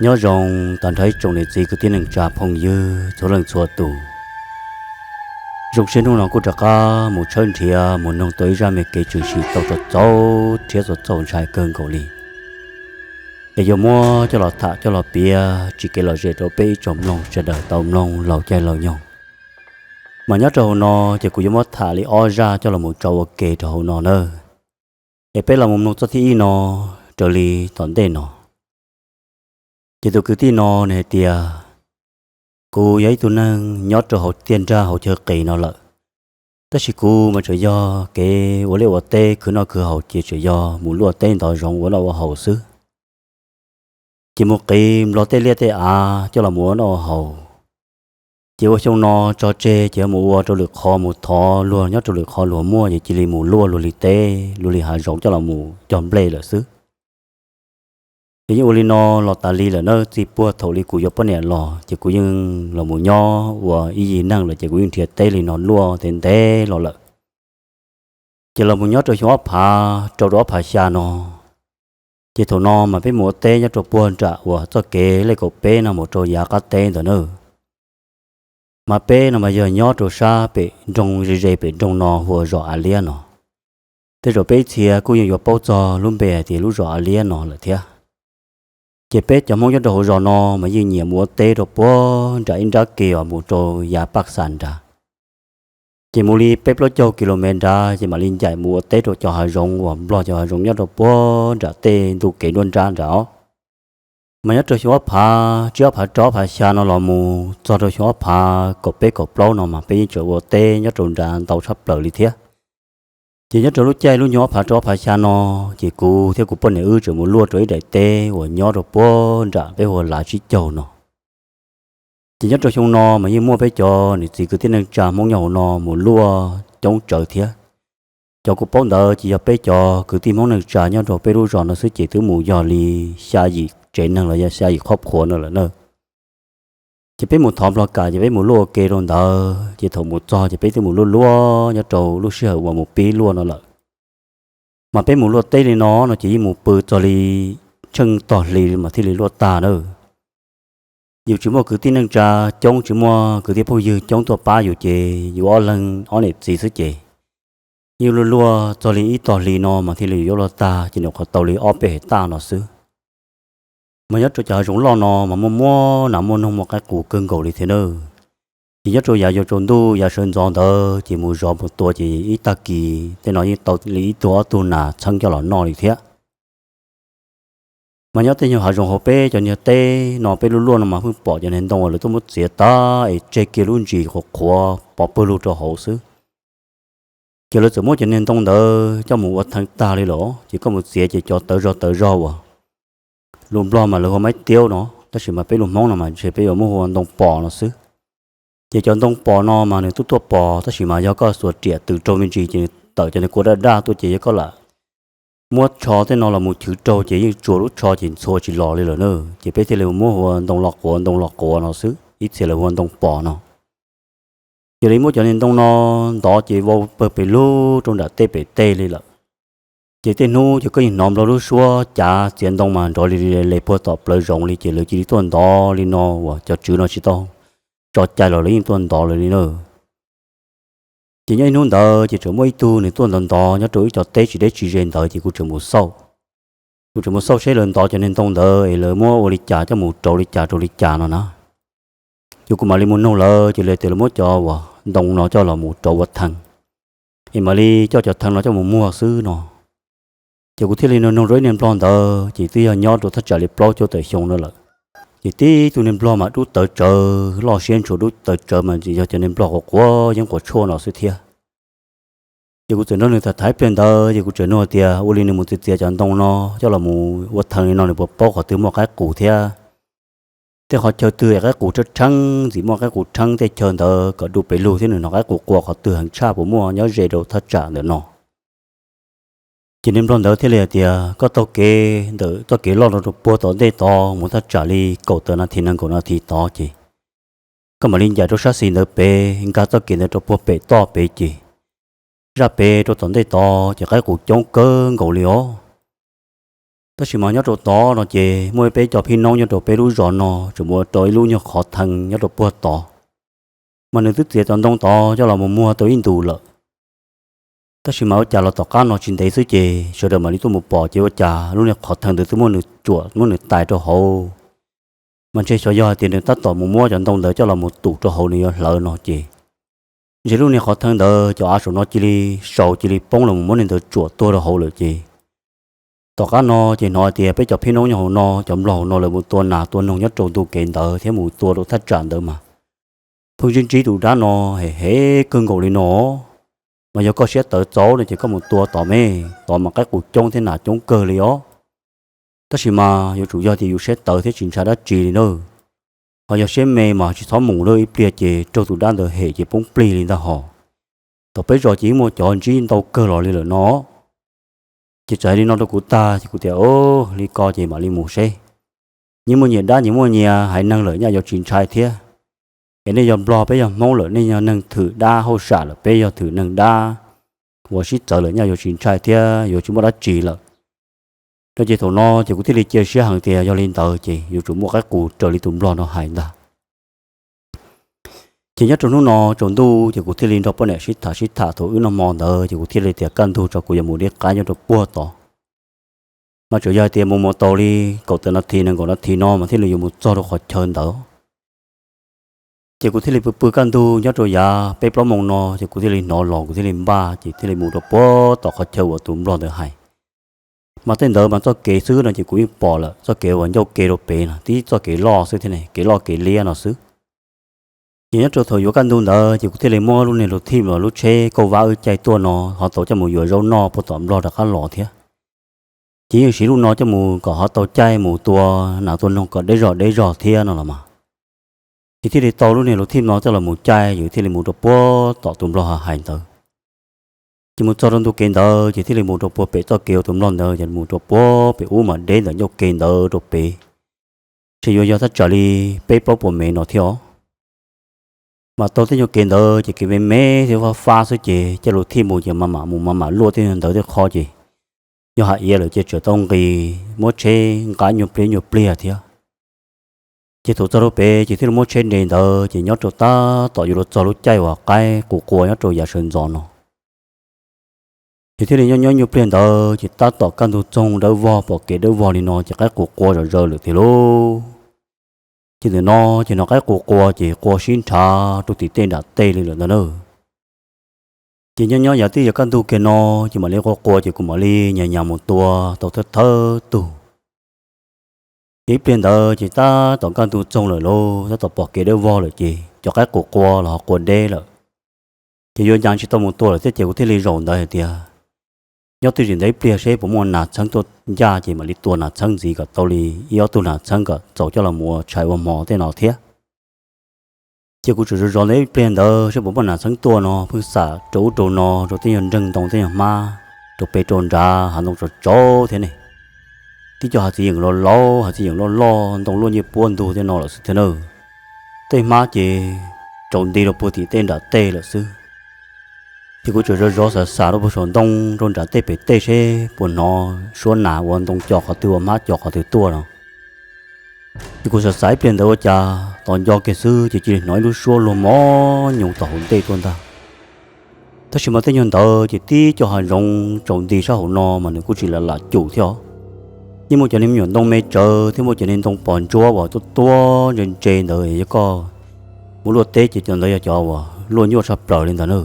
Nyob zoo tag nrho ib tsoom niam txiv kwv tij neej tsa phooj ywg txhua leej txhua tus. Zoo siab hnub no kuj rov qab mus tshawb nrhiav mus noog tau ib zaj me kev tshwm sim tau txaus txaus rhiab txaus txaus ntshai kawg nkaus li, es yuav muab coj los tham coj los piav tsim kev lom zem rau peb ib tsoom mloog sawv daws tau mloog laus caij laus nyoog. Mas nyob rau hauv no ces kuv yuav muab tham li ob zaj coj los mus tso ua ke rau hauv no nawb. Es peb los mus mloog txoj thib ib no raws li tom ntej no. Ces tus kwv tij no nws hais tias, kuv yog ib tug neeg nyob rau hauv tiaj nrag hauv chaw qis no lawm, tab sis kuv mas tseem yog kev ua liaj ua teb khwv noj khwv haus ces tseem yog mus luaj teb ntov zoov ua noj ua haus xwb. Ces mus qiv nplog tej liaj tej av coj los mus ua noj ua haus. Ces ua xyoo no tso tseg ces mus ua rau lwm qhov mus thov luag nyob rau lwm qhov luag muaj ces cia li mus luaj luag li teb luag li hav zoov coj los mus cog nplej lawm xwb. Ces yeej ua li no los tas li lawm na, txij puag thaum li kuv yuav poj niam los ces kuv yeej los mus nyob ua ib yig neeg lawm ces kuv yeej nrhiav teb li no luaj ntev ntev los lawm. Ces los mus nyob rau xyoo ob phav rau rau ob phav xya no, ces thaum no mas peb mus ua teb nyob rau puag nram uas txoj kev lej kaum peb no mus rau yav qab teb ntawd na. Mas peb no mas yog nyob rau sab pem nroog ze ze pem nroog no hu ua zos Av Liab no. Tej zaum peb ib txhia kuj yeej yuav paub txog lub npe hais tias lub zos Av Liab no lawm thiab. Ces peb cov Hmoob nyob rau hauv zos no mas yeej nyiam mus ua teb rau puag nram ib nrab ke uas mus rau yav Paj Xas nrad. Ces mus li peb plaub caug ki lo mev nrad ces mam li ncaim mus ua teb rau cov hav zoov uas nplog cov hav zoov nyob rau puag nram tej ntu kev nruab nrab nrad os. Mas nyob rau xyoo ob phav tsib ob phav rau ob phav xya no los mus txog rau xyoo ob phav kaum peb kaum plaub no mas peb yeej tseem ua teb nyob rau nrad ntau tshaj plaws li thiab. Ces nyob rau lub caij lub xyoo ob phav rau ob phav xya no, ces kuv thiab kuv poj niam wb tseem mus luaj rau ib daim teb uas nyob rau puag nram peb hu ua Lav Tsib Caug no. Ces nyob rau xyoo no mas yeej muaj peb cov niam txiv kwv tij neej tsa Hmoob nyob hauv no mus luaj coob tsawv thiab. Cov kuv paub ntawd ces yog peb cov kwv tij Hmoob neej tsa nyob rau peb lub zos no xwb ces twb mus yog li xya yim tsev neeg los yog xya yim qhov qhuav no lawm na. Ces peb mus thov nplog kam ces peb mus luaj ua ke rau ntawd ces thaum mus txog ces peb twb mus luaj luaj nyob rau lub sij hawm uas mus pib luaj no lawm. Mas peb mus luaj teb li no no ces yeej mus pw txog li tsheej tog hli mas thiaj li luaj tag na. Yus tsis muaj kwv tij neej tsa coob tsis muaj kwv tij phooj ywg coob tuaj pab yus ces yus ob leeg ob niam txiv xwb ces yeej luaj luaj txog li ib tog hli no mas thiaj li yuav luaj tag ces nws qhov tau li ob peb hais taj no xwb. Mas nyob rau cov hav zoov loj no mas muaj muaj nas muaj noog muaj qaib qus kawg nkaus li thiab na. Ces nyob rau yav yuav tsaus ntuj yav sawv ntxov ntawd ces mus zov mus tua ces ib tag kis tej no yeej tau li ib tug ob tug nas txheeb coj los noj li thiab. Mas nyob tej nyuag hav zoov hauv peb cov niag teb no peb luaj luaj no mas pheej pom cov niag ntoo uas lawv tuaj muab txiav tag es tseg kiag lub ntsis qhuav qhuav pov pawg lug rau hauv xwb. Ces lawv txawm muab cov niag ntoo ntawd coj mus ua theev tag li lawm ces koj mus txiav ces cov tawv zog tawv zog uas lus Nplog mas lawv hu ua maib tiaub no, tab sis mas peb lus Hmoob no mas ntshe peb yuav muab hu ua ntoo pos no xwb. Ces cov ntoo pos no mas nws tuaj tuaj pos tab sis mas yog koj xuas riam tws raug me ntsis ces nws tawm cov niag kua daj daj tuaj ces yog koj lam muab tsho tej no los mus chwv raug ces yeej tsuas lub tsho ces ntxhua tsis los li lawm na. Ces peb thiaj li muab hu ua ntoo los quav ntoo los quav no xwb, ib txhia lawv hu ua ntoo pos no. Cia li muab cov niag ntoo no ntov ces vau pawg pes lug rau nram tej pem tej li lawm. Ces tej hnub ces koj yeej hnov Nplog lub suab cav txiav ntoo mas nrov li li li puag tom plawv zoov li ces lawv cia li tuaj ntov li no uas cov tswv no tsis tau tso cai los lawv yeej tuaj ntov lawm li na. Ces nyob ib hnub ntawd ces tseem muaj ib tug nws tuaj ntov ntov nyob rau ib co teb tsis deb tsis ze ntawd ces kuv tseem mus xauj. Kuv tseem mus xauj seb lawv ntov cov niag ntoo ntawd es lawv muab ua li cas coj mus rauv li cas rau li cas no na. Ces kuv mam li mus noog lawv ces lawv tias lawv muab cov uas ntoo no coj los mus rauv ua theev, es mam li coj cov theev no coj mus muag xwb no. Ces kuv thiaj li noog noog rau ib niag Nplog ntawd ces twb yog nyob rau thaj tsam li plaub caug tawm xyoo no lawm. Ces tib tug niag Nplog mas dub tawv tsawv, loj siab ntshua dub tawv tsawv mas tsis yog cov niag Nplog quav quav yeeb quav tshuaj no xwb thiab. Ces kuv txawm nrog nws tham tham ib pliag ntawd ces kuv txawm nug tias ua li nws mus txiav txiav cov ntoo no coj los mus ua theev li no nws puas paub qhov twg muaj qaib qus thiab, tej qhov chaw twg es qaib qus rheeb rheeb ntxim muaj qaib qus rheeb tej chaw ntawd kom du pes lug thiab nws hnov qaib qus qua qhov twg heev tshaj puas muaj nyob ze rau thaj tsam ntawm no. Ces niag Nplog ntawd thiaj li hais tias koj taug kev ntawm txoj kev loj rau puag tom ntej tod mus thaj tsam li kaum tawm nas this nees nkaum nas this tod ces koj mam li ncaim rau sab xis ntawd pem nkag txoj kev ntawd rau puag pem toj pem ces zaj pem rau tom ntej tod ces qaib qus coob kawg nkaus li os. Tab sis mas nyob rau tod no ces muaj peb cov phib noob nyob rau peb lub zos no tseem mus ua rau ib lub nyuag qhov thee nyob rau puag tod, mas nws twb txiav cov ntoo tod coj los mus muag tau ib ntus lawm. Tab sis mas ua cas los tom qab no tsis ntev xwb ces sawv daws mam li tuaj mus pom ces ua cas lub niag qhov thee ntawd twb muab nws tsuam muab nws tais rau hauv. Mas ntshe xyov yog hais tias nws tab tom mus muab cov ntoo ntawd coj los mus tum rau hauv nws yuav hlawv no ces, ntshe lub niag qhov thee ntawd cov av saum no cia li sau cia li poob los mus muab niag ntawd tsuam tuag rau hauv lawm ces, tom qab no ces hnov hais tias peb cov phib noob nyob hauv no cov nplog hauv no lawv mus tua nas tua noog nyob rau ntu kev ntawd thiab mus tua rau thaj tsam ntawd mas pheej ntsib ntsib tus dab no hem hev kawg nkaus li no. Mas yog koj siab tawv txaus no ces koj mus tua tod me, tod mas qaib qus coob thiab nas coob kawg li os. Tab sis mas yuav tsum yog tias yus siab tawv thiab tsis ntshai dab tsi li na. Ho yog siab me mas tsis txhob mus lawm, ib pliag ces raug tus dab ntawd hem ces poob plig li ntag hos. Tom peb zos ces yeej muaj cov ntsib ntau kawg los li lawm no. Ces txawm hais li no rau kuv tag ces kuv tias, Li ko ces mam li mus seb. Nyias muaj nyias dab nyias muaj nyias haiv neeg lawm nyaj yuav tsis ntshai thiab. Es nej yog nplog peb yog hmoob lawm nej yog neeg thwm dab hauj sam lawm peb yog thwm neeg dab, ua sib txawv lawm nyaj yuav tsis ntshai thiab yuav tsis muaj dab tsi lawm. No ces thaum no ces kuv thiaj li cia siab heev tias yog li ntawd ces yuav tsum muaj qaib qus raws li tus nplog no hais ntag. Ces nyob rau hnub no tsaus ntuj ces kuv thiaj li nrog poj niam sib tham sib tham thaum wb noj hmo ntawd ces kuv thiaj li tias kaj ntug tso kuv yuav mus deb qaib nyob rau puag tod. Mas tsuas yog hais tias mus mus tau li kaum tawm nas this nees nkaum nas this no mas thiaj li yuav mus txog rau qhov chaw ntawd. Ces kuv thiaj li pw pw kaj ntug nyob rau yav peb plaub moos no ces kuv thiaj li hnov los kuv thiaj li npaj ces thiaj li mus rau puag tom qhov chaw uas tus nplog ntawd hais. Mas tej ntawd mas txoj kev xwb no ces kuv yeej pom lawm, txoj kev uas ncauj ke rau pem no tib txoj kev loj xwb thiab ne, kev loj kev liab no xwb. Ces nyob rau thaum yuav kaj ntug ntawd ces kuv thiaj li muab lub niag lus thij los lub tsheb kauj vab wb caij tuaj no ho tau coj mus yuav zaub noj puag tom nplog rov qab los thiab. Ces yeej siv lub no coj mus kom ho tau caij mus tua nas tua noog kom deb zog deb zog thiab no los mas. Ces thiaj li tau lub niag lus thij no coj los mus caij ces thiaj li mus rau puag tom tus nplog hais ntawd. Ces mus txog rau ntu kev ntawd ces thiaj li mus rau puag pem txoj kev uas tus nplog ntawd ces mus rau puag pem ub mas deb ntawm ncauj ke ntawd rau pem, ntshe yuav yog thaj tsam li peb plaub puas mev no thiab os. Mas taug tej nyuag kev ntawd ces kev me me thiab fab fab xwb ces caij lus thij mus ces maj mam mus maj mam luaj tej nyuag ntawd tej qho ces yog hais iav lawm ces tseem tau nqis muab tsheb nqa nyuag pliag nyuag pliag thiab. Ces thaum txog rau pem ces thiaj li muab tsheb nres ntawd ces nyob rau tab tom yuav luag txog lub caij uas qaib qus qua nyob rau yav sawv ntxov no. Ces thiaj li nyob nyob nyuag pliag ntawd ces tab tom kaj ntug txoog dawb vog pom kev dawb vog li no ces qaib qus qua zom zaws lawm tiag lauj. Ces ntawm no ces hnov qaib qus qua ces qua sib nrhav rau tim tej nram tej li lawm ntag na. Ces nyob nyob yav twb yuav kaj ntug kiag no ces mam li qua qua ces kuv mam li nyas nyas mus tua tau thawj thawj tug. Ces ib pliag ntawd ces tab tom kaj ntug txoog lawm lauj, tab tom pom kev dawb vog lawm ces cov qaib qus qua los ho qua deb lawm. Ces yuav nyas tsis tau mus tua lawm thiab ces kuv thiaj li zaum ntawd hais tias nyob twj ywm ntawd ib pliag seb puas muaj nas txheeb tuaj ncaj ces mam li tua nas txheeb ntxiv kom tau li ib ob tug nas txheeb kom txaus coj los mus ua tshais ua hmo tej no thiab. Ces kuv tseem zov zov ntawd ib pliag ntawd seb puas muaj nas txheeb tuaj no pheej xam rau ub rau no rau tej nyuag nreeg ntoo tej nyuag hmab rau pem rau nrad hav ntoo tsaus tsaus thiab ne. Tib co hav txiv yeem laus laus hav txiv yeem loj loj ntoo luaj ncej puab ntug tej no lawm xwb thiab na. Tej hmab ces tsaus nti rau puag tim tej nram tej lawm xwb. Ces kuv tseem zov zov xav xav rau puag saum ntoo rau nram tej pem tej seb puas hnov suab nas ua ntoo co qhov twg ua hmab co qhov twg tuaj no. Ces kuv xav xav ib pliag ntawd ua cas tos nco kiag xwb ces cia li hnov ib lub suab luag mos nyoos tom hauv ntej tuaj ntag. Tab sis mas tej nyuag ntawd ces tib co hav zoov tsaus nti sab hauv no mas nws kuj tsis lam lam cum thiab os. Yeej muaj cov niag me nyuam ntoo me tsawv thiab muaj cov niag ntoo pos ntsuab uas tuab tuab ntse ntse ntawd yog koj mus luaj teb ces cov ntawd yog cov uas luaj nyuaj tshaj plaws li ntawd na.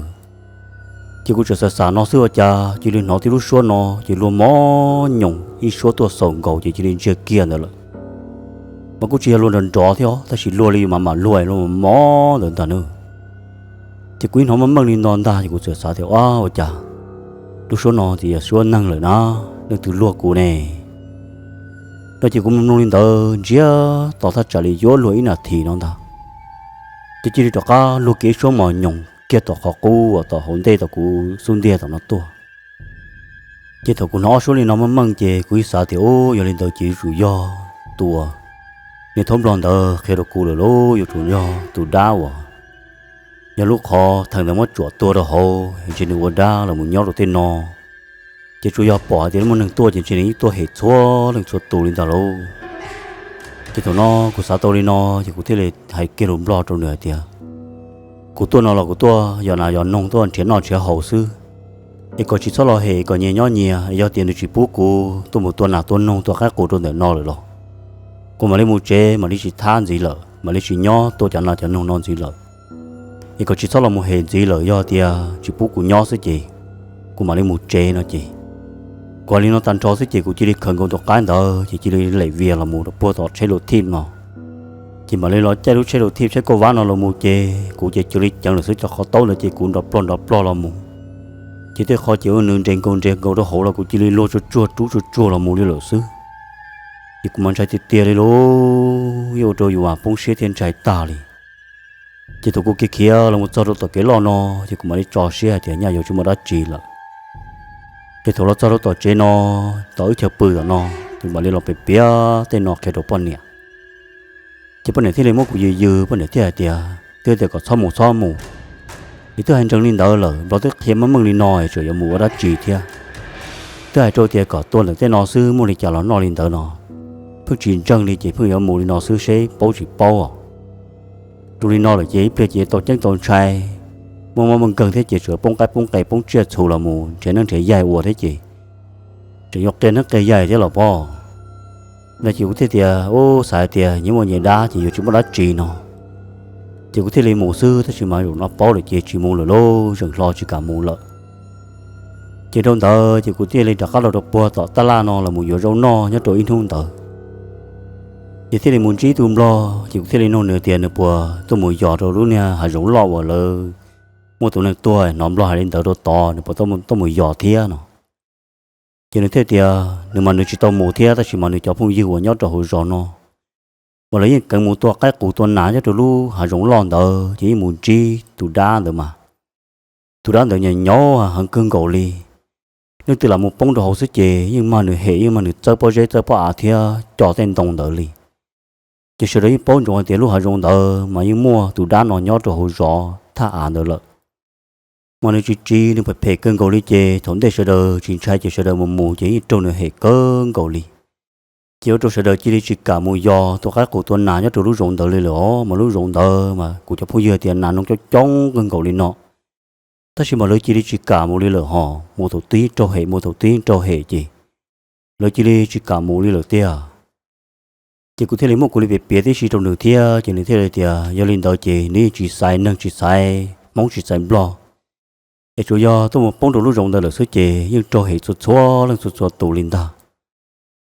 Ces kuv tseem xav xav no xwb ua cas cia li hnov tib lub suab no ces luag mos nyoos ib suab tuaj xaus nkaus ces cia li ntsiag kiag ntawd lawm. Mas kuj tsis yog luag nrov nrov thiab os tab sis luag li yus mam mam luag luag mos mos ntawd ntag na. Ces kuv ib hnov meej meej li no ntag ces kuv txawm xav tias ua ua cas lub suab no tsis yog suab neeg lawm na, leej twg luag kuv ne. No ces kuv mloog mloog li ntawd ntsiag to thaj tsam li yuav luag ib nas this no ntag. Ces cia li rov qab luag kiag ib suab mos nyoos kiag tom qhov qub uas tom hauv ntej tom kuv xub ntiag tom no tuaj. Ces thaum kuv hnov ob suab li no meej meej ces kuv ib xav tias ub yog li ntawd ces yuav tsum yog tus uas niag thaub nplog ntawd qhia rau kuv lawm lauj, yuav tsum yog tus dab uas yog lub qhov theem ntawd muab tsuam tua rau hauv ntshe nws ua dab los mus nyob rau tej no. Ces tsuas yog pom hais tias muaj neeg tuaj ces ntshe nws yeej tuaj hem txhua leej txhua tus li ntag lauj. Ces thaum no kuv xav tau li no ces kuv thiaj li hais kiag lus Nplog rau nws hais tias, kuv tuaj no los kuv tuaj yos nas yos noog, tuaj nrhiav noj nrhiav haus xwb, es kom tsis txhob los hem, kom nyias nyob nyias. Yog tias nws tsis pub kuv tuaj mus tua nas tua noog tua qaib qus rau ntawm no lawm los kuv mam li mus tsev, mam li tsis thab ntxiv lawm, mam li tsis nyob tua cov nas cov noog no ntxiv lawm. Es kom tsis txhob los mus hem ntxiv lawm, yog tias tsis pub kuv nyob xwb ces kuv mam li mus tsev no ces. Kuv hais li no tag nrho xwb ces kuv cia li khaws nkaus tus qaib ntawd ces cia li lem vias los mus rau puag tom tsheb lus thij no. Ces mam li los caij lub tsheb lus thij tsheb kauj vab no los mus ces kuv ces cia li ceev lawm xwb, cov qhov taub ntawd ces kuv nrov plog nrov plog los mus. Ces tej qho ces ua nws nres nkaus nres nkaus rau hauv los kuv cia li luag tsuag tsuag rub tsuag tsuag los mus li lawm xwb. Ces kuv mas ntshai tiag tiag li lauj, yeej ua rau yus mas poob siab thiab ntshai tag li. Ces thaum kuv khiav khiav los mus txog rau tom kev loj no, ces kuv mam li tso siab hais tias nyaj yuav tsis muaj dab tsi lawm. Ces thaum los txog rau tom tsev no, tom wb chaw pw tom no, ces mam li los piav piav tej no qhia rau poj niam. Ces poj niam thiaj li muab kuv yws yws, poj niam thiaj hais tias twb tias kom txhob mus txhob mus, es twb hais ntsees li ntawd lawm, Nplog twb qhia meej meej li no es tseem yuav mus ua dab tsi thiab. Twb hais rau tias kom tua ntawm tej no xwb, muaj li cas los noj li ntawd no, pheej tsis ntseeg li ces pheej yuav mus li no xwb seb paub tsis paub os. Zoo li no lawm ces ib pliag ces tau ceeb tau ntshai, muaj mob muaj nkeeg thiab ces tseem poob qaib poob qe poob tsiaj txhu los mus nrhiav neeb nrhiav yaig ua thiab ces tseem yuav qias neeb qias yaig thiab los pob. No ces kuv thiaj tias ub, xav hais tias nyias muaj nyias dab ces yuav tsis muaj dab tsi no, ces kuv thiaj li mus xwb, tab sis mas zaum no paub lawm ces tsis mus lawm lauj, zeem hlo tsis kam mus lawm. Ces dhau ntawd ces kuv thiaj li rov qab los rau puag tom taj laj no los mus yuav zaub noj nyob rau ib hnub ntawd. Ces thiaj li mus ntsib tus Nplog, ces kuv thiaj li nug nws tias nws puas tuaj mus yos rau lub niag hav zoov loj uas lawv muaj tus neeg tuag hnov Nplog hais li ntawd rau tod, nws puas tuaj mus yos thiab no. Ces nws thiaj tias nws mas nws tsis tau mus thiab, tab sis mas nws cov phooj ywg uas nyob rau hauv zos no mas lawv yeej kheev mus tua qaib qus tua nas nyob rau lub hav zoov loj ntawd, ces yeej mus ntsib tus dab ntawd mas tus dab ntawd nyiam nyav heev kawg nkaus li. Leej twg lam mus poob rau hauv xwb ces yeej mag nws hem, yeej mag nws txawb pob zeb txawb pob av thiab co tej ntoo ntawd li. Ces sawv daws yeej paub ntsoov hais tias lub hav zoov ntawd mas yeej muaj tus dab no nyob rau hauv zos thaj av ntawd lawm. Mas nws tsis tsiv, nws phem phem kawg nkaus li ces thaum ntej sawv daws tsis ntshai ces sawv daws mus mus ces yeej raug nws hem kawg nkaus li. Ces ua rau sawv daws cia li tsis kam mus yos tua qaib qus tua nas nyob rau lub zoov ntawd li lawm os. Mas lub zoov ntawd mas kuv cov phooj ywg tias nas noog coob coob kawg nkaus li no, tab sis mas lawv cia li tsis kam mus li lawm hos, mus thaum twg raug hem mus thaum twg raug hem ces lawv cia li tsis kam mus li lawm tiag. Ces kuv thiaj li muab kuv li piav piav tib si rau nws thiab, ces nws thiaj li tias yog li ntawd ces nws yeej tsis xaiv neeg tsis xaiv Hmoob tsis xaiv Nplog, es tsuas yog tuaj mus poob rau lub zoov ntawd lawm xwb ces yeej raug hem txhua txhua leej txhua txhua tus li ntag.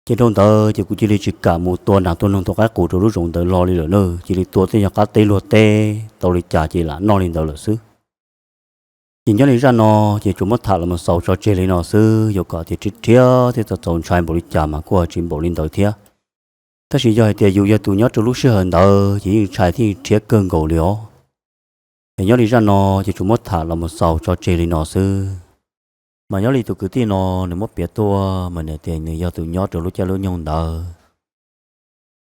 Ces dhau ntawd ces kuv cia li tsis kam mus tua nas tua noog tua qaib qus rau lub zoov ntawd los li lawm na, cia li tua tej nyuag qab teb luag teb tau li cas ces lam noj li ntawd lawm xwb. Ces nyob li zaj no ces tsuas muab tham los mus xaus tso tseg li no xwb, yuav kom tias rhiab rhiab thiab txaus txaus ntshai npaum li cas mas kuj tsis npaum li ntawd thiab. Tab sis yog hais tias yus yog tus nyob rau lub sij hawm ntawd ces yeej ntshai thiab yeej rhiab kawg nkaus li os. Es nyob li zaj no ces tsuas muab tham los mus xaus tso tseg li no xwb. Mas nyob li tus kwv tij no nws muab piav tuaj mas nws tias nws yog tus nyob rau lub caij lub nyoog ntawd,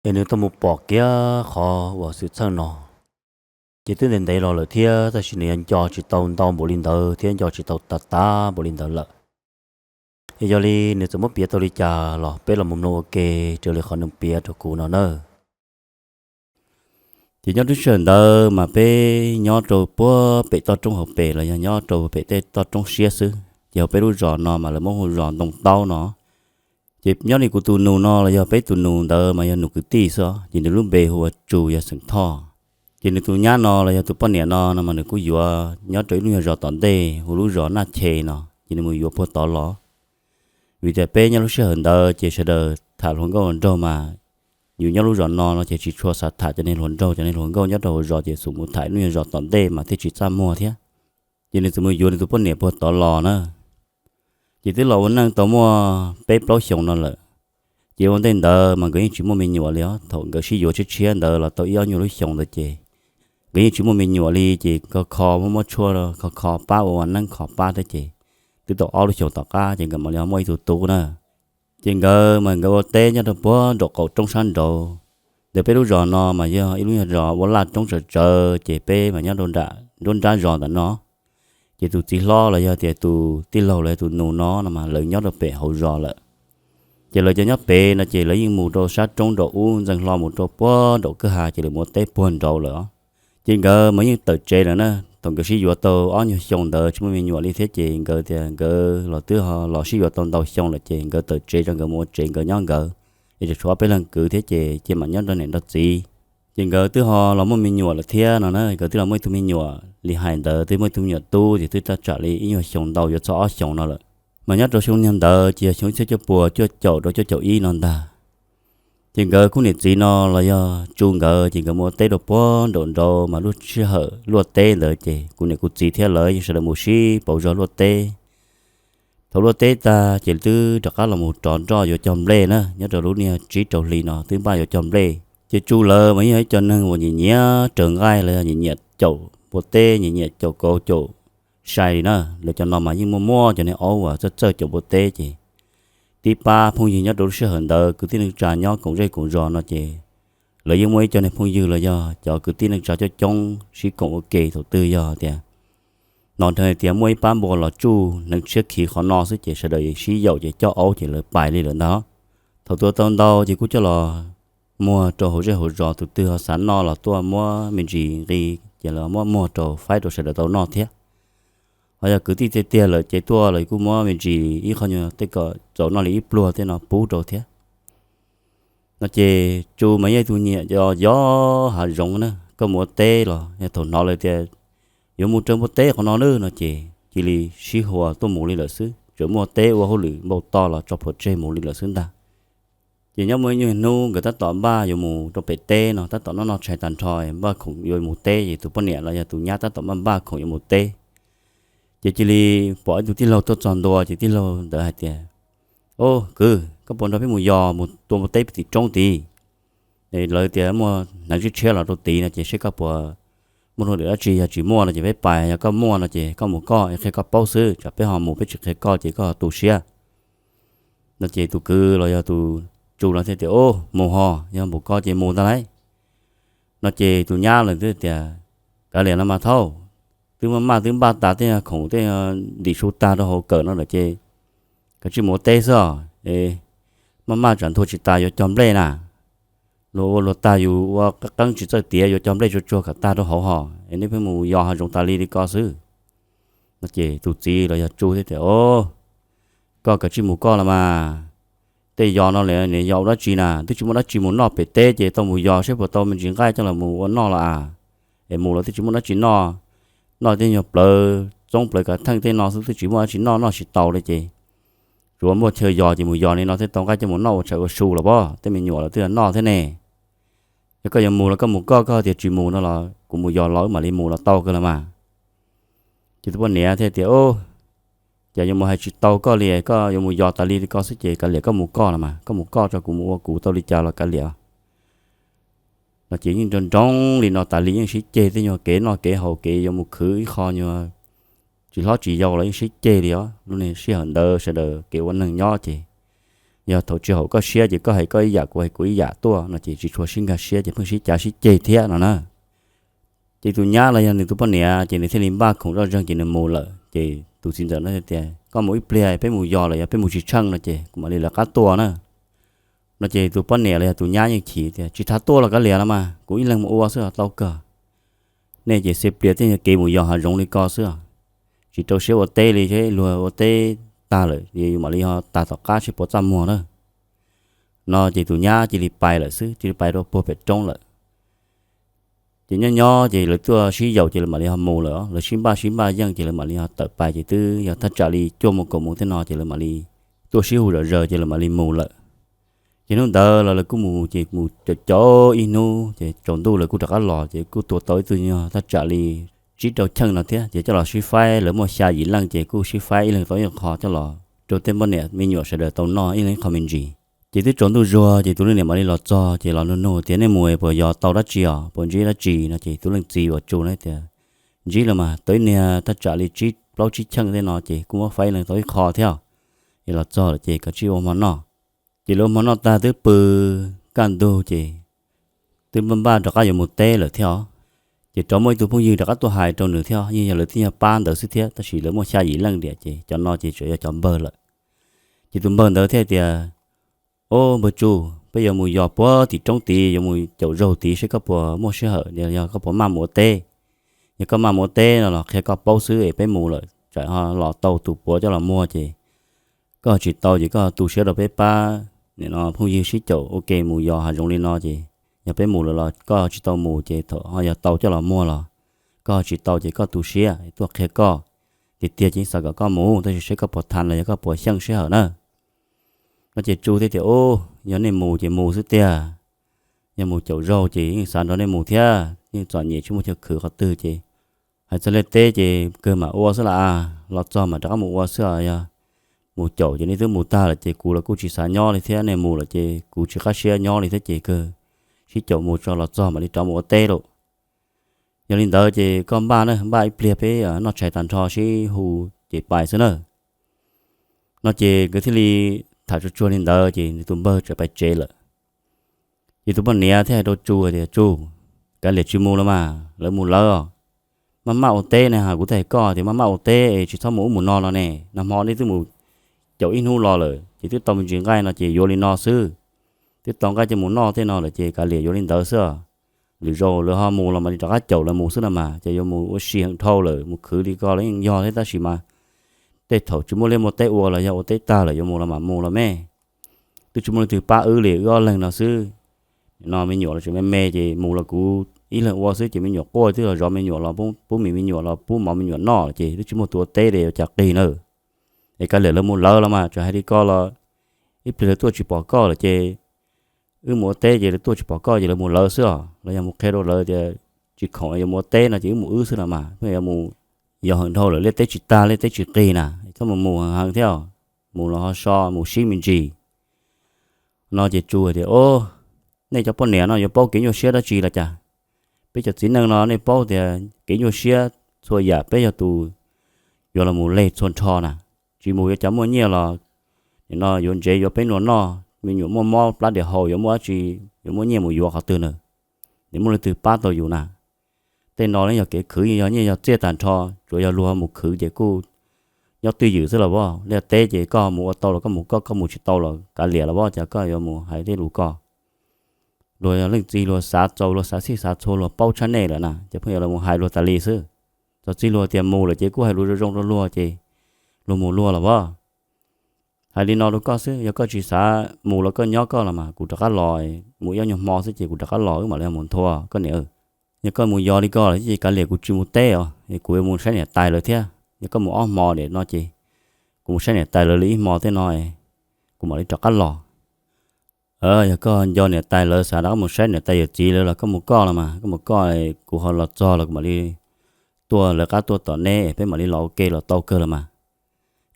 es nws tuaj mus pom kiag qhov uas xwm txheej no, ces twb ntev ntev los lawm thiab, tab sis nws yuav nco tsis tau ntau npaum li ntawd thiab nco tsis tau tas tas npaum li ntawd lawm. Es yog li nws txawm muab piav tau li cas los peb los mus mloog ua ke raws li qhov nws piav rau kuv no na. Ces nyob lub sij hawm ntawd mas peb nyob rau puag pem toj roob hauv pes los yog nyob rau pem tej toj roob siab xwb, ces hauv peb lub zos no mas lawv muab hu zos Ntoo Taub no. Ces nyob li kuv tus nus no los yog peb tus nus ntawd mas yog nus kwv tij xwb, ces nws lub npe hu ua Tsu, yog xeem Thoj. Ces nws tus nyab no los yog tus poj niam no no mas nws kuj yuav nyob rau ib lub nyuag zos tom ntej hu lub zos Naj Che no, ces nws mus yuav puag tod los. Vim tias peb nyob lub sij hawm ntawd ces sawv daws tham hluas nkauj hluas nraug mas, yus nyob lub zos no no ces tsis tshua xav tham cov neeg hluas nraug, cov neeg hluas nkauj nyob rau hauv zos ces xub mus tham ib lub nyuag zos tom ntej mas thiaj tsis txaj muag thiab. Ces nws txawm mus yuav nws tus poj niam puag tod los na. Ces twb los ua neej tau muaj peb plaub xyoos no lawm. Ces ua ntej ntawd mas nkawd yeej tsis muaj me nyuam li os. Thaum nkawd sib yuav tshiab tshiab ntawd los tau ib ob nyuag lub xyoos ntawd ces nkawd yeej tsis muaj me nyuam li, ces kho kho muab muab tshuaj kho kho pab ua ua neeb kho pab thiab ces twb tau ob lub xyoos tom qab ces nkawd mam li ho muaj ib tug tub na. Ces nkawd mas nkawd ua teb nyob rau puag nraum qaum roob sab nraud, ntawm peb lub zos no mas yog ib lub nyuag zos ua laj roob tsawv tsawv, ces peb mas nyob rau nram nruab nrab zos ntawm no. Ces tus txiv hlob los yog tias tus tij laug los yog tus nus no no mas lawv nyob rau pem hauv zos lawm. Ces lawv cov nyob pem no ces lawv yeej mus rau sab roob nraum ub ntxeev hlo mus rau puag nraum kwj ha ces lawv mus ua teb puag nraud lawm os. Ces nkawd mas yeej tawm tsev lawm na, thaum nkawd sib yuav tau ob nyuag xyoo ntawd tsis muaj me nyuam li thiab ces nkawd tias nkawd los twb ho los sib yuav tau ntau xyoo lawm ces nkawd tawm tsev tso nkawd mus ua tsev nkawd nyob nkawd, es tseem tshuav ob peb leeg kwv thiab ces cia mam nyob nrog niam nrog txiv. Ces nkawd twb ho los muaj me nyuam lawm thiab no na, nkawd twb los muaj ib tug me nyuam li hais ntawd twb muaj ib tug me nyuam tub ces twb thaj tsam li ib nyuag xyoo ntau yuav txog ob xyoos no lawm. Mas nyob rau xyoo niag ntawd ces yog xyoo ib txhiab cuaj puas cuaj caum rau cuaj caum ib no ntag. Ces nkawd khub niam txiv no los yog Tsu nkawd ces nkawd mus ua teb rau puag nraum nraud mas lub sij hawm luaj teb ntawd ces kuv niam kuv txiv thiab lawv yeej sawv daws mus sib pauv zog luaj teb. Thaum luaj teb tag ces twb rov qab los mus rov nroj yuav cog nplej na, nyob rau lub niag tsib rau hli no twb npaj yuav cog nplej. Ces Tsu lawv mas yeej yog ib co neeg uas nyiam nyiam raws nqaij los yog nyiam nyiam caum npua teb, nyiam nyiam caum kauv caum sai li na. Lawv cov no mas yeej muaj muaj cov niag aub uas txawj txawj caum npua teb ces tib pab phooj ywg nyob rau lub sij hawm ntawd kwv tij neej tsa nyob koom zej koom zos no ces lawv yeej muaj ib co niag phooj ywg los yog cov kwv tij neej tsa coob coob sib koom ua ke. Thaum twg yog tias hnov nrho tias muaj ib pab npua los tsuj neeg tshiab khiv qhov no xwb ces sawv daws sib yaum ces coj aub ces lawv pais li lawm ntag. Thaum tua tau ntau ces kuj coj los muag rau hauv zej hauv zos, tus twg ho xav noj los tuaj muab me ntsis nqi ces lawv muab muag rau faib rau sawv daws tau noj thiab. Ho yog kwv tij tiag tiag lawm ces tuaj los kuj muab me ntsis ib qho nyuag tej kom txaus noj li ib pluag tej no pub rau thiab. No ces Tsu mas yog tus nyiam yos yos hav zoov na, koj mus ua teb los yog thaum hnov lawv tias yuav mus raws npua teb qhov no na no ces cia li sib hua tuaj mus li lawm xwb, tseem muaj teb ua hauj lwm npau taws los tso plhuav tseg mus li lawm xwb ntag. Ces nyob muaj ib nyuag hnub nkawd tab tom npaj yuav mus rau pem teb no, tab tom noj noj tshais tag nrho npaj khoom yuav mus teb, ces tus poj niam los yog tus nyab tab tom npaj npaj khoom yuav mus teb. Ces cia li pom ib tug tij laug tuaj txog ntua, ces tij laug ntawd hais tias, Au kwv, koj puas nrog peb mus yos mus tua npua teb pem tim roob tid? Lawv tias muaj hneev tshiab tshiab los rau tid no ces seb koj puas muaj hauj lwm dab tsi, yog tsis muaj no ces peb pais, yog koj muaj no ces koj mus koj, qhia koj paub xwb, tsam peb ho mus peb tsis qhia koj ces koj tu siab. No ces tus kwv los yog tus Tsu no thiaj tias, Au, mus ho, yog mus koj ces mus ntag lauj. No ces tus nyab lawv twb tias, Kav liam no mas thaub, twb maj maj twb npaj tas tej khoom tej ntim su tag rau hauv kawm no lawm ces kav tsij mus ua teb xwb os. Maj maj tsam nthua tsis tas yuav cog nplej na. Luag ua luag tag yus ua qeeb tsis txawj tiav, yuav cog nplej tsuag tsuag kom tag rau hauv ho es nej pheej mus yos hav zoov tas li li ko xwb. No ces tus txiv los yog Tsu thiaj tias, Au, koj kav tsij mus koj los mas. Tej yos no lawm nws yos ua dab tsi na? Twb tsis muaj dab tsi mus noj pem teb ces tau mus yos seb puas tau me ntsis nqaij coj los mus ua noj los as. Es mus los twb tsis muaj dab tsi noj, noj tej nyuag plawv txoob plawv kav theej tej no xwb, twb tsis muaj dab tsi noj, noj tsis tau li ces tsuav muaj chaw yos ces mus yos li no thiaj tau nqaij coj mus noj ua tshais ua su los pob, tej me nyuam los twb noj thiab ne. Yog koj yuav mus los koj mus koj, koj tias tsis mus no los kuv mus yos los wb mam li mus los tau kawg los mas. Ces tus poj niam thiaj tias, Au, cas yuav mus hais tsis tau koj li, koj yuav mus yos tas li li ko xwb ces kav liam koj mus koj los mas, koj mus koj tso, kuv mus ua kuv, tau li cas los kav liam. No ces yeej nroo nroo li no tas li, yeej sib ceg tej nyuag kev noj kev haus, kev yuav mus khwv ib qho nyuag tsis hlob tsis yau los yeej sib ceg li os. Lub niag sij hawm ntawd sawv daws kev ua neeg nyob ces yog thaum tsis haum koj siab ces koj hais koj ib yam, kuv hais kuv ib yam tuaj no ces tsis tshua sib nkag siab ces pheej sib cav sib ceg thiab no na. Ces tus nyab los yog nws tus poj niam ces nws thiaj li npaj khoom zoj zeeg ces nws mus lawm. Ces tus txiv ntxawm no thiaj tias, Koj mus ib pliag, peb mus yos lawm, yog peb mus tsis tsheej no ces kuv mam li lawv qab tuaj na. No ces tus poj niam los yog tus nyab yeej chim tias, Tsis tas tuaj los kav liam los mas, kuv ib leeg mus ua xwb os, tau kawg. Nej ces xia plias tej nyuag kev mus yos hav zoov li ko xwb os. Tsis rau siab ua teb li, seb luag ua teb tag lawm es yus mam li ho tas tom qab seb puas txaj muag na. No ces tus nyab cia li pais lawm xwb, cia li pais rau puag pem roob lawm. Ces nyob nyob ces lawv tuaj sib yaum ces lawv mam li ho mus lawm, lawv sib npaj sib npaj yeej ces lawv mam li ho tawm pais ces twb yog thaj tsam li cuaj moos kaum moos tej no ces lawv mam li tuaj sib hu zom zaws ces lawv mam li mus lawm. Ces hnub ntawd los lawv kuj mus ces mus caum caum ib hnub ces tsaus ntuj lawv kuj rov qab los ces kuj tua tau ib tug nyuag thaj tsam li tsib rau cheej no thiab ces coj los sib faib, lawv muaj xya yim leej ces kuj sib faib ib leeg tau ib qho coj los rau tej poj niam me nyuam sawv daws tau noj ib leeg ib qho me ntsis. Ces twb tsaus ntuj zuag ces tus leej niam mam li los txog ces los nug nug tias, Nej mus puas yos tau dab tsi os, puas ntsib dab tsi no ces tus leej txiv uas Tsu na tias, Ntsib los mas, tau ib niag thaj tsam li tsib plaub tsib cheej tej no ces kuj muab faib ib leeg tau ib qho thiab. Es los txog lawm ces kav tsij ua hmo noj. Ces lawv ua hmo noj tag twb pw kaj ntug ces twb npaj npaj rov qab yuav mus teb lawm thiab os. Ces rov muaj ib tug phooj ywg rov qab tuaj hais rau nws thiab, yeej yog lawv tib nyuag pab ntawd xwb thiab, tab sis lawv muaj xya yim leej tiam ces cov no ces tseem yog cov npawg lawm. Ces tus npawg ntawd thiaj tias, Ob, npawg Tsu, peb yuav mus yos puag tim roob tid, yuav mus caum zaug tid seb koj puas muaj sij hawm, yog koj puas maj mus ua teb. Yog koj maj mus ua teb no los qhia koj paub xwb es peb mus lawm tsam ho los tau tus puav coj los muag ces koj tsis tau ces koj tu siab rau peb pab nim no phooj ywg sib caum ua ke mus yos hav zoov li no ces yog peb mus lawm los koj tsis tau mus ces thaum ho yog tau coj los muag los koj tsis tau ces koj tu siab tuaj qhia koj. Tiag tiag ces yeej xav kom koj mus tab sis seb koj puas thaj los yog koj puas xyeej sij hawm na. No ces Tsu thiaj tias, Ub, yog nej mus ces mus xwb tiag. Yog mus caum zaug ces yeej xav nrog nej mus thiab, yeej txom nyem tsis muaj chaw khwv qhov twg ces hais txog liaj teb ces kawg mam ua xwb las, los txog mam rov qab mus ua xwb os. Yog mus caum ces nej twb mus tag lawm ces kuv los kuj tsis xav nyob li thiab, nej mus lawm ces kuv tsis qab siab nyob li thiab ces kawg sib caum mus tso los txog mam li rov mus ua teb lauj. Yog li ntawd ces koj npaj na, npaj ib pliag peb noj tshais tag nrho sib hu ces pais xwb na. No ces nkawd thiaj li tham tsuag tsuag li ntawd ces nws tus npawg txawm pais tsev lawm. Ces tus poj niam thiaj hais rau Tsu tias, Tsu, kav liam tsis mus los mas, lawv mus lawv os. Maj maj ua teb ne, ha kuv thiaj hais koj tias maj maj ua teb es tsis txhob mus ub mus no no ne. Nag hmo nej twb mus caum ib hnub los lawm ces twb tau me ntsis nqaij no ces yuav li no xwb. Twb tau nqaij coj mus noj tej no lawm ces kav liam yuav li ntawd xwb. Lwm zaus lawv ho mus los mam li rov qab caum lawv mus xwb no mas, ces yuav mus ua si heev dhau lawm, mus khwv li ko los yeej yog thiab tab sis mas tej thaum tsis muaj liaj muaj teb ua los yog ua teb tag lawm yuav mus los mam mus los me. Twb tsis muaj leej twg pab wb li, wb ob leeg no xwb. No me nyuam los tseem me me ces mus los kuv ib leeg ua xwb ces me nyuam quaj twb los zov me nyuam los pub me me nyuam los pub mov me nyuam noj ces twb tsis muaj tus ua teb li yuav cas qig na. Es kav liam lawv mus lawv los mas, txawm hais li ko los ib pliag lawv tuaj tsis pom koj lawm ces wb mus ua teb ces lawv tuaj tsis pom koj ces lawv mus lawv xwb os. Los yog mus qhia rau lawv tias tsis khoom yuav mus ua teb no ces wb mus wb xwb los mas, pheej yuav mus yos heev dhau lawm, liaj teb tsis tag liaj teb tsis qig na, txhob mus mus heev heev thiab, mus los ho so mus sib me ntsis. No ces Tsu tias, Ob, nej cov poj niam no yuav paub kev nyuaj siab dab tsi los cas? Peb cov txiv neej no nej paub tias kev nyuaj siab txhua yam peb yog tus yuav los mus leg txhua nrho na. Tsis mus yuav cas muaj nyiaj los nim no yuav ntsev yuav peb nua noj, me nyuam muaj mob plab diam haus yuav muaj dab tsi, yuav muaj nyiaj mus yuav qhov twg na? Nim muaj leej twg pab tau yus na? Tej no ne yog kev khwv, yog nyiaj yog txiaj tag nrho, tsuas yog luag mus khwv ces kuj nyob twj ywm xwb los as. Liaj teb ces koj mus ua tau los koj mus koj, koj mus tsis tau los kav liam los as, cas koj yuav mus hais tej lus ko? Luag yog leej txiv luag xav txaus luag xav txhij xav txhua luag paub tshaj nej lawm na, ces pheej yuav los hais luag tas li xwb. Txawm txij luag tias mus lawm ces kuj hais lus zoo zoo rau luag ces luag mus luag los as. Hais li no rau koj xwb, yog koj tsis xav mus los koj nyob koj los mas kuv rov qab los, mus ib ob nyuag hmo xwb ces kuv rov qab los wb mam li mus nthua koj niam. Yog koj mus yos li ko los ces kav liam kuv tsis mus teb os, kuv yuav mus saib niam tais lawv thiab. Yog koj mus ob hmo nim no ces kuv mus saib niam tais lawv li ib hmo tej no, kuv mam li rov qab los. Yog koj nco niam tais lawv xav rov qab mus saib niam tais yawm txiv lawv los koj mus koj los mas, koj mus koj, kuv ho los txog los kuv mam li tuaj lawv qab tuaj tom neb, peb mam li los ua ke los tau kawg los mas.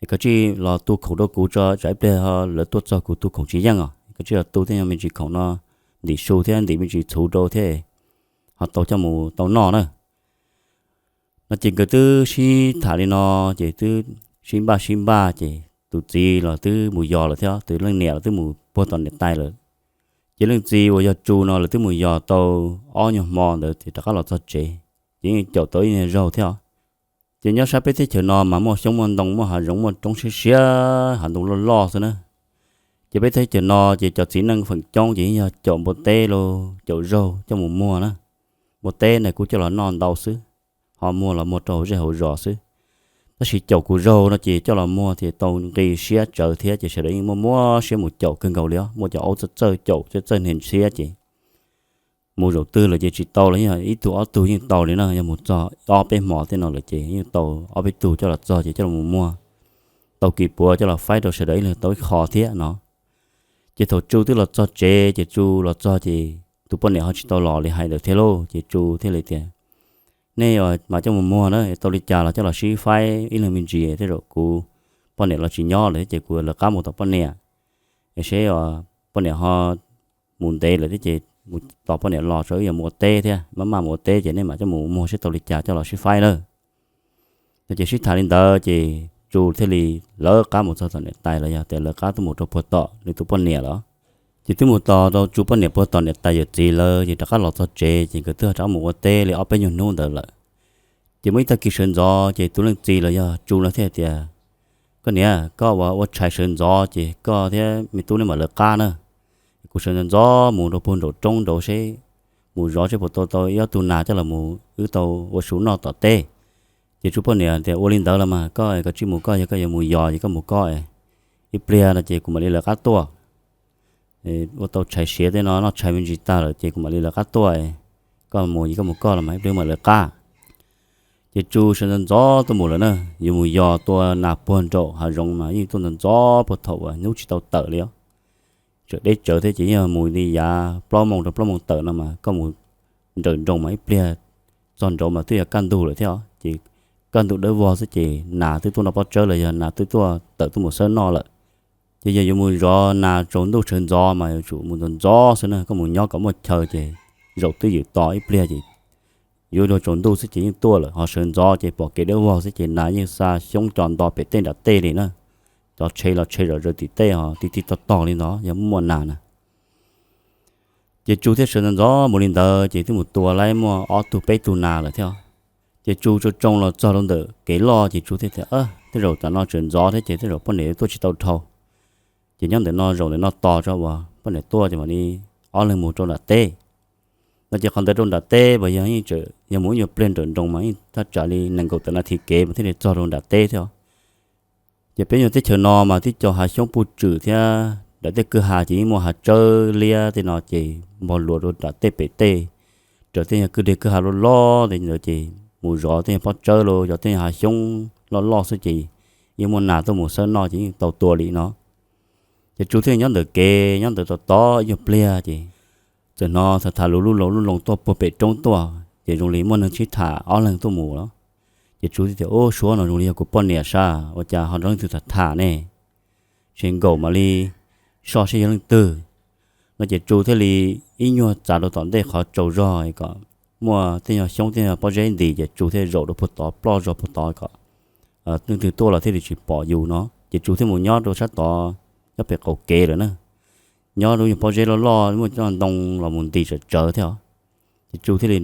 Es koj tsij los tu khoom rau kuv tso, tsam ib pliag lawv tuaj txog kuv tu khoom tsis yeej os. Koj tsij los tu tej nyuag me ntsis khoom no ntim su thiab ntim me ntsis txhuv rau thiab ho tau coj mus tau noj na. No ces nkawd twb sib tham li no, ces twb sib npaj sib npaj ces tus txiv los twb mus yos lawm thiab tus leej niam los twb mus puag tom niam tais lawm. Ces leej txiv uas yog Tsu no lawv twb mus yos tau ob nyuag hmo ntawd ces rov qab los txog tsev, ces yeej caum tau ib nyuag zaug thiab. Ces nyob sab peb teb chaws no mas muaj xyoob muaj ntoo muaj hav zoov muaj roob siab siab hav ntoo loj loj xwb na. Ces peb teb chaws no ces cov txiv neej feem coob ces yeej yog caum npua teb los caum zaug coj mus muag na. Npua teb ne kuj coj los noj ntau xwb, ho muag los muag rau hauv zej hauv zos xwb. Tab sis caum zaug no ces coj los muag ces tau nqi siab tsawv thiab ces sawv daws yeej muaj muab siab mus caum kawg nkaus li os. Muaj cov aub txawj txawj caum txawj txawj hnia siab ces mus zaum twg lawm ces tsis tau los yeej ib tug ob tug yeej tau li na. Yog mus txog ob peb hmo tej no lawm ces yeej tau ob peb tug coj los txog ces coj los mus muag, tau kis puav coj los faib rau sawv daws ib leeg tau ib qho thiab no. Ces thaum Tsu twb los txog tsev ces Tsu los txog ces tus poj niam ho tsis tau los li hais lawm thiab lauj. Ces Tsu thiaj li tias, Nej mas coj mus muag na, tau li cas los coj los sib faib ib leeg me ntsis, tej zaum kuv poj niam los tsis nyob lawm thiab ces kuv lawv qab mus tom poj niam, es seb poj niam ho mus ntev lawm thiab ces mus tos poj niam los tso wb yuav mus ua teb thiab, maj maj mus ua teb ces nej mam coj mus muag seb tau li cas coj los sib faib lawm. No ces sib tham li ntawd ces Tsu thiaj li lawv qab mus txog tom niam tais los yog tias lawv qab tuaj mus rau puag tom nws tus poj niam lawm. Ces twb mus tos rau Tsu poj niam puag tom niam tais yawm txiv lawm ces rov qab los txog tsev ces nkawd twb rov qab mus ua teb li ob peb nyuag hnub ntawd lawm. Ces muaj ib tag kis sawv ntxov ces tus leej txiv los yog Tsu no thiaj tias, Koj niam, koj ua ua tshais sawv ntxov ces koj thiab me tub neb mam lawv qab na. Kuv sawv ntxov ntxov mus rau puag nraum roob nraud seb, mus zov seb puas tau tau ib ob tug nas coj los mus wb tau ua su noj tom teb. Ces Tsu poj niam tias, Ua li ntawd los mas koj koj tsij mus koj, yog koj yuav mus yos ces koj mus koj, ib pliag no ces kuv mam li lawv qab tuaj. Ua tau tshais siav tej no, noj tshais me ntsis tag lawm ces kuv mam li lawv qab tuaj. Koj mus es koj mus koj los mas ib pliag mam lawv qab. Ces Tsu sawv ntxov ntxov tuaj mus lawm na, yuav mus yos tua nas puag nraum hav zoov mas yeej tuaj ntxov ntxov puag thaum uas hnub tsis tau tawm li os. Tseem deb tsawv thiab ces yeej mus li yav plaub moos rau plaub moos tawm no mas koj mus nrawm nroos mas ib pliag txog nraud mas twb yog kaj ntug lawm thiab os. Ces kaj ntug dawb vog xwb ces nas twb tuaj noj pob tsawb los yog nas twb tuaj tawm tuaj mus xawb noj lawm. Ces yog yuav mus zov nas tsaus ntuj sawv ntxov mas yuav tsum mus ntxov ntxov xwb na, koj mus nyob kom muaj chaw ces zaum twj ywm tos ib pliag ces yuav luag tsaus ntuj xwb ces yeej tuaj lawm. Ho sawv ntxov ces pom kev dawb vog xwb ces nas yeej xa xyoob co nto pem tej nram tej li na. Cov tsheb los tsheb zom zaws tim tej ho tig tig tog tog li ntawd yog muaj nas na. Ces Tsu thiaj sawv ntxov ntxov mus li ntawd ces twb mus tua laib muaj ob tug peb tug nas lawm thiab. Ces Tsu tsoo tsoo los txog rau ntawm kev loj ces Tsu thiaj tias, Tej zaum tam no tseem ntxov thiab ces tej zaum poj niam tuaj tsis tau dhau. Ces nyob ntawm no zaum ntawm no tos tso uas poj niam tuaj ces mam li ob leeg mus rau nram teb. No ces qhov ntawd rau nram teb mas yog yeej tseem yog mus ib nyuag pliag nrawm nroos mas yeej thaj tsam li nees nkaum tawm nas this kev mas thiaj li txog rau nram teb thiab. Ces peb nyuag teb chaws no mas tib co hav xyoob puj tswm thiab nram tej kwj ha ces yeej muaj hav tsawb liab tej no ces npog luas rau nram tej pem tej, raws tej nyuag kwj deg kwj ha loj loj tej ntawd ces mus zov tej nyuag pob tsawb los yog tej nyuag hav xyoob loj loj xwb ces yeej muaj nas tuaj mus xawb noj ces yeej tau tua li no. Ces Tsu thiaj nyob ntawm kev nyob ntawd tos tos ib nyuag pliag ces txawm hnov tham tham lus lub loo lub loo tuaj puag pem roob tuaj ces zoo li muaj neeg sib tham ob leeg tuaj mus lawm. Ces Tsu thiaj tias, Ub, suab no zoo li yog kuv poj niam sas, ua cas ho nrog leej twg tham tham ne? Tsis nkaum mam li soj seb yog leej twg. No ces Tsu thiaj li ib nyuag txav rau tom ntej qhov tsaus zog kom muaj tej nyuag xyoob tej nyuag pob zeb ntis ces Tsu thiaj zaum rau puag tod ploj zog puag tod kom leej twg tuaj los thiaj li tsis pom yus no. Ces Tsu thiaj mus nyob rau sab tod nyob pem qaum kev lawm na. Nyob lub nyuag pob zeb loj loj muaj cov ntoo los mus ntis tsawv tsawv thiab os. Ces Tsu thiaj li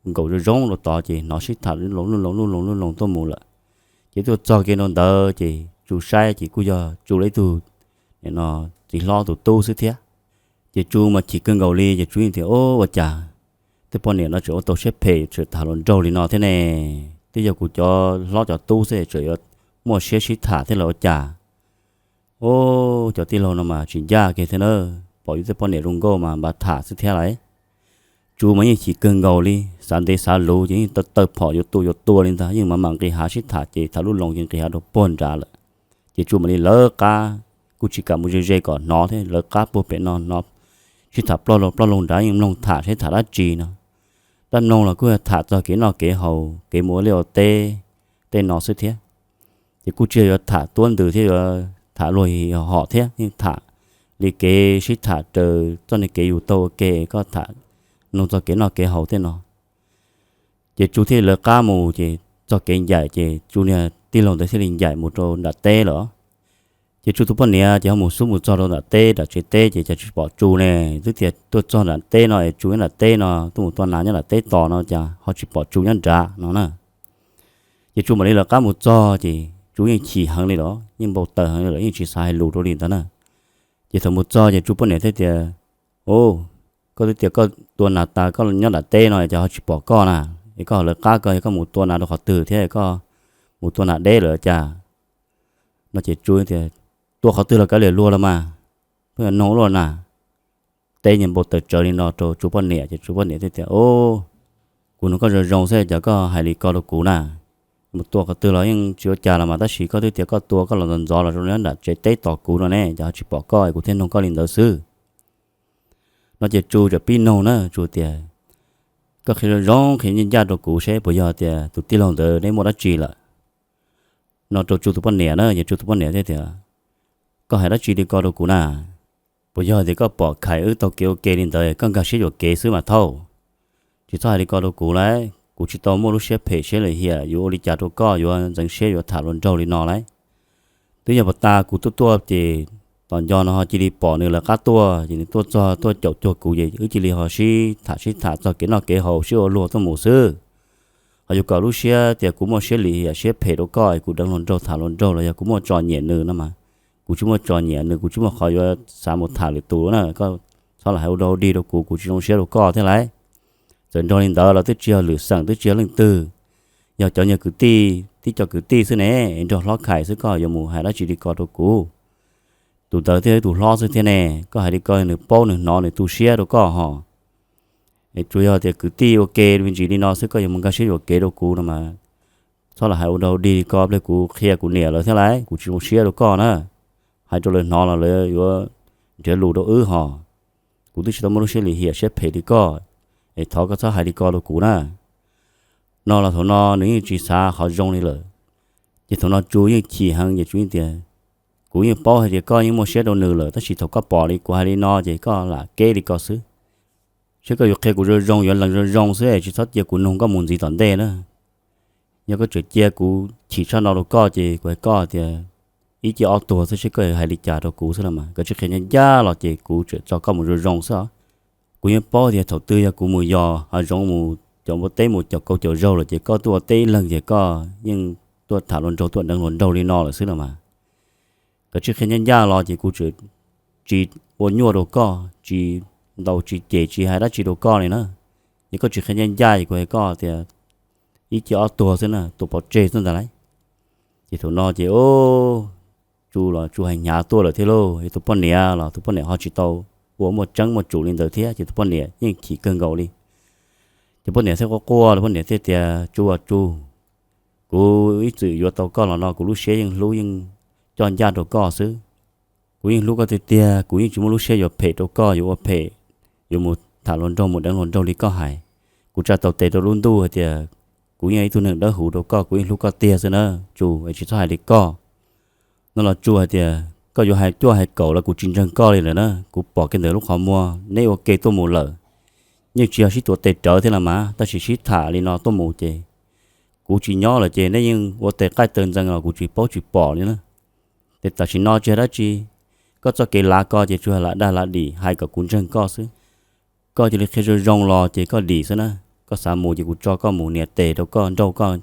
nkaum zoo zoo rau tod ces hnov sib tham lub loo lub loo lub loo tuaj mus lawm. Ces tuaj txog kiag rau ntawd ces Tsu saib ces kuj yog Tsu lawv ib tug txiv hlob tus tub xwb thiab. Ces Tsu mas chim kawg nkaus li ces Tsu yeej tias, Ub, ua cas tej poj niam no tseem ua tau siab phem tseem tham hluas nraug li no thiab ne? Twb yog kuv cov hlob cov tub xwb tseem yuav muaj siab sib tham thiab los ua cas? Ub, cov tij laug no mas tsis ncaj kiag thiab na, pom yus tej poj niam zoo nkauj mas npaj tham xwb thiab lauj. Tsu mas yeej chim kawg nkaus li, xav ntev xav luv ces yeej tawg tawg phom yuav tua yuav tua li ntag, yeej mam mam nqis hav sib tham ces tham lub loo ces nqis hav rau puag nrad lawm. Ces Tsu mam li lawv qab, kuj tsis kam mus ze ze kom hnov thiab, lawv qab puag pem no no sib tham ploj loo ploj loo nrad yeej mloog tham seb tham dab tsi no. Dab mloog los kuj yog tham txog kev noj kev haus kev mus ua liaj ua teb tej no xwb thiab. Ces kuj tsis yog yuav tham tuab ntws thiab yuav tham luag hom thiab, yeej tham li kev sib tham raws txoj niag kev yus taug ua ke, koj tham mloog txog kev noj kev haus tej no. Ces Tsu thiaj li lawv qab mus ces txog kev ncaim ces Tsu niag tij laug ntawd thiaj li ncaim mus rau nram teb lawm. Ces Tsu tus poj niam ces ho mus xub mus txog rau nram teb nram tsev teb ces cas tsis pom Tsu ne. Twb tias tuaj txog nram teb no es Tsu nyob nram teb no tuaj mus tua nas nyob nram teb tos no cas ho tsis pom Tsu nyob nrad no na. Ces Tsu mam li lawv qab mus txog ces Tsu yeej chim heev li los yeej npau taws heev li los yeej tsis xav hais lus rau li ntawd na. Ces thaum mus txog ces Tsu poj niam thiaj tias, Ub, koj twb tias koj tua nas tas koj nyob nram teb no es cas ho tsis pom koj na? Es koj ho lawv qab koj, yog koj mus tua nas rau qhov twg thiab koj mus tua nas deb lawm cas? No ces Tsu tias, Tua qhov twg los kav liam luag los mas, pheej yuav noog luaj na. Teb nyias npau taws tsawv li no rau Tsu poj niam ces Tsu poj niam thiaj tias, Ub, kuv nug koj zoo zoo xwb cas koj hais li ko rau kuv na? Mus tua qhov twg los yeej tsis ua cas los mas, tab sis koj twb tias koj tua koj los ntxov ntxov los zoo nyob nram tsev teb tos kuv no ne, cas ho tsis pom koj es kuv thiaj noog koj li ntawd xwb. No ces Tsu txawm pib noog na, Tsu tias, Koj qhia zoo zoo qhia ncaj ncaj rau kuv seb puas yog tias tus tij laug ntawd neb muaj dab tsi lawm? No rau Tsu tus poj niam na, ces Tsu tus poj niam thiaj tias, Koj hais dab tsi li ko rau kuv na? Puas yog tias koj pom Khais wb taug kev ua ke li ntawd koj nkag siab yuam kev xwb mas thauj? Tsis txhob hais li ko rau kuv lauj, kuv tsis tau muaj lub siab phem siab lim hiam yuav ua li cas rau koj yuav ntxeev siab yuav tham hluas nraug li no lauj. Twb yog puag ta kuv tuaj tuaj ces tom nco no ho cia li pom nws lawv qab tuaj, ces nws tuaj txog tuaj caum cuag kuv, ces wb cia li ho sib tham sib tham txog kev noj kev haus sib ua luag tuaj mus xwb. Ho yuav kom lub siab tias kuv muaj siab lim hiam siab phem rau koj, kuv deev hluas nraug tham hluas nraug los yog kuv muaj tso nyiam nws no mas, kuv tsis muaj tso nyiam nws, kuv tsis muaj qhov yuav xav mus tham lwm tus na. Koj txhob lam hais ua dog dig rau kuv, kuv tsis zoo siab rau koj thiab lauj. Txawm nrog li ntawd los twb tsis yog lwm xeem, twb tsis yog leej twg, yog cov nyuag kwv tij, tib co kwv tij xwb ne, nrog hlob Khais xwb, koj yuav mus hais dab tsi li ko rau kuv? Tus ntawd thiaj yog tus hlob xwb thiab ne, koj hais li ko nws paub nws hnov nws tu siab rau koj hos. Es tsuas yog tias kwv tij ua ke me ntsis li no xwb koj yuav mus nkag siab yuam kev rau kuv no mas, txhob lam hais ua dog dig li ko, pliag kuv qhia kuv niam lawv thiab lauj, kuv tsis zoo siab rau koj na. Hais rau lawv hnov los lawv yuav nrhiav lus rau wb hos. Kuv twb tsis tau muaj lub siab lim hiam siab phem li koj, es thov koj txhob hais li ko rau kuv na. No los thaum no nws yeej tsis xav qhov zoo li lawm. Ces thaum no Tsu yeej chim heev, ces Tsu yeej tias, kuv yeej paub hais tias koj yeej muaj siab rau nws lawm, tab sis thaum koj pom li kuv hais li no ces koj lam keb li ko xwb. Seb koj yuav qhia kuv zoo zoo, yuav lees zoo zoo xwb, tsis txhob cia kuv nug koj mus ntxiv tom ntej na. Yog koj tseem cia kuv chim tshaj no rau koj ces kuv hais koj tias ib ciaj ob tuag xwb, seb koj hais li cas rau kuv xwb los mas. Koj tsis qhia ncaj ncaj los ces kuv tseem tso koj mus zoo zoo xwb os. Kuv yeej paub tias thaum twg yog kuv mus yos hav zoov mus cov npua teb mus caum kauj caum zaug lawm ces koj tuaj ua teb ib leeg ces koj yeej tuaj tham hluas nraug tuaj deev hluas nraug li no lawm xwb los mas. Koj tsis qhia ncaj ncaj los ces kuv tseem tsis ua nyuaj rau koj, tsis ntaus tsis cem tsis hais dab tsi rau koj li na. Yog koj tsis qhia ncaj ncaj ces kuv hais koj tias ib ciaj ob tuag xwb na, tua pov tseg xwb ntag lauj. Ces thaum no ces Tsu los Tsu hais hnyav tuaj lawm thiab lauj, es tus poj niam los tus poj niam ho tsis tau ua muaj tseeb muaj tsum li ntawd thiab, ces tus poj niam yeej chim kawg nkaus li. Ces poj niam thiaj quaj quaj, poj niam thiaj tias, Tsu aw Tsu, kuv ib txwm yuav tau koj los no kuv lub siab yeej hlub yeej coj ncaj rau koj xwb. Kuv yeej hlub koj tiag tiag, kuv yeej tsis muaj lub siab yuav phem rau koj, yuav ua phem, yuav mus tham hluas nraug mus deev hluas nraug li koj hais. Kuv tsa tau tes rau lub ntuj hais tias kuv yeej ib tug neeg dawb huv rau koj, kuv yeej hlub koj tiag xwb na Tsu, es tsis txhob hais li koj. No los Tsu hais tias koj yuav hais cuaj hais kaum los kuv tsis ntseeg koj li lawm na, kuv pom kiag ntawm lub qhov muag neb ua ke tuaj mus lawm. Yeej tsis yog sib tuav tes rawv thiab los mas, tab sis sib tham li no tuaj mus ces kuv tsis nyob lawm ces neb yeej ua tes qaij taw ntxees los kuv tsis paub tsis pom li na. Ces tam sim no tsis hais dab tsi, koj txoj kev lav ko ces tsuas lam dag lam dim hais kom kuv ntseeg koj xwb. Koj cia li qhia zoo zoo los ces koj dim xwb na. Koj xav mus ces kuv tso koj mus nias tes rau koj nrauj koj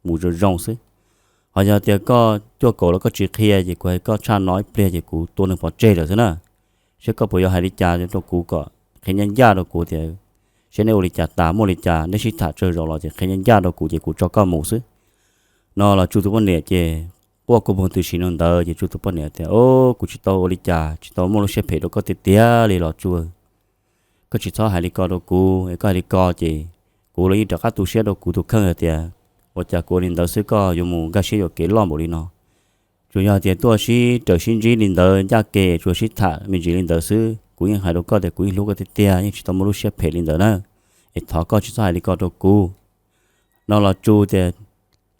mus zoo zoo xwb. Ho yog tias koj cuaj kaum los koj tsis qhia ces kuv hais koj tshaj no ib pliag ces kuv tua nws pov tseg lawm xwb na. Seb koj puas yuav hais li cas rau kuv kom qhia ncaj ncaj rau kuv tias, seb neb ua li cas tas muaj li cas neb sib tham tsawg zaus los ces qhia ncaj ncaj rau kuv ces kuv tso koj mus xwb. No los Tsu tus poj niam ces quaj kua muag tam sim no ntawd ces Tsu tus poj niam tias, O, kuv tsis tau ua li cas, tsis tau muaj lub siab phem rau koj tiag tiag li los Tsu. Koj tsis txhob hais li ko rau kuv, es koj hais li ko ces kuv los yeej rov qab tu siab rau kuv tus kheej hais tias, ua cas kuv ua li ntawd xwb koj yuav mus nkag siab yuam kev loj npaum li no. Tsuas yog tias tuaj sib raws sib ntsib li ntawd ncaj kev, tsuas sib tham me ntsis li ntawd xwb, kuv yeej hais rau koj tias kuv yeej hlub koj tiag tiag, yeej tsis tau muaj lub siab phem li ntawd na. Es thov koj tsis txhob hais li ko rau kuv. No los Tsu tias,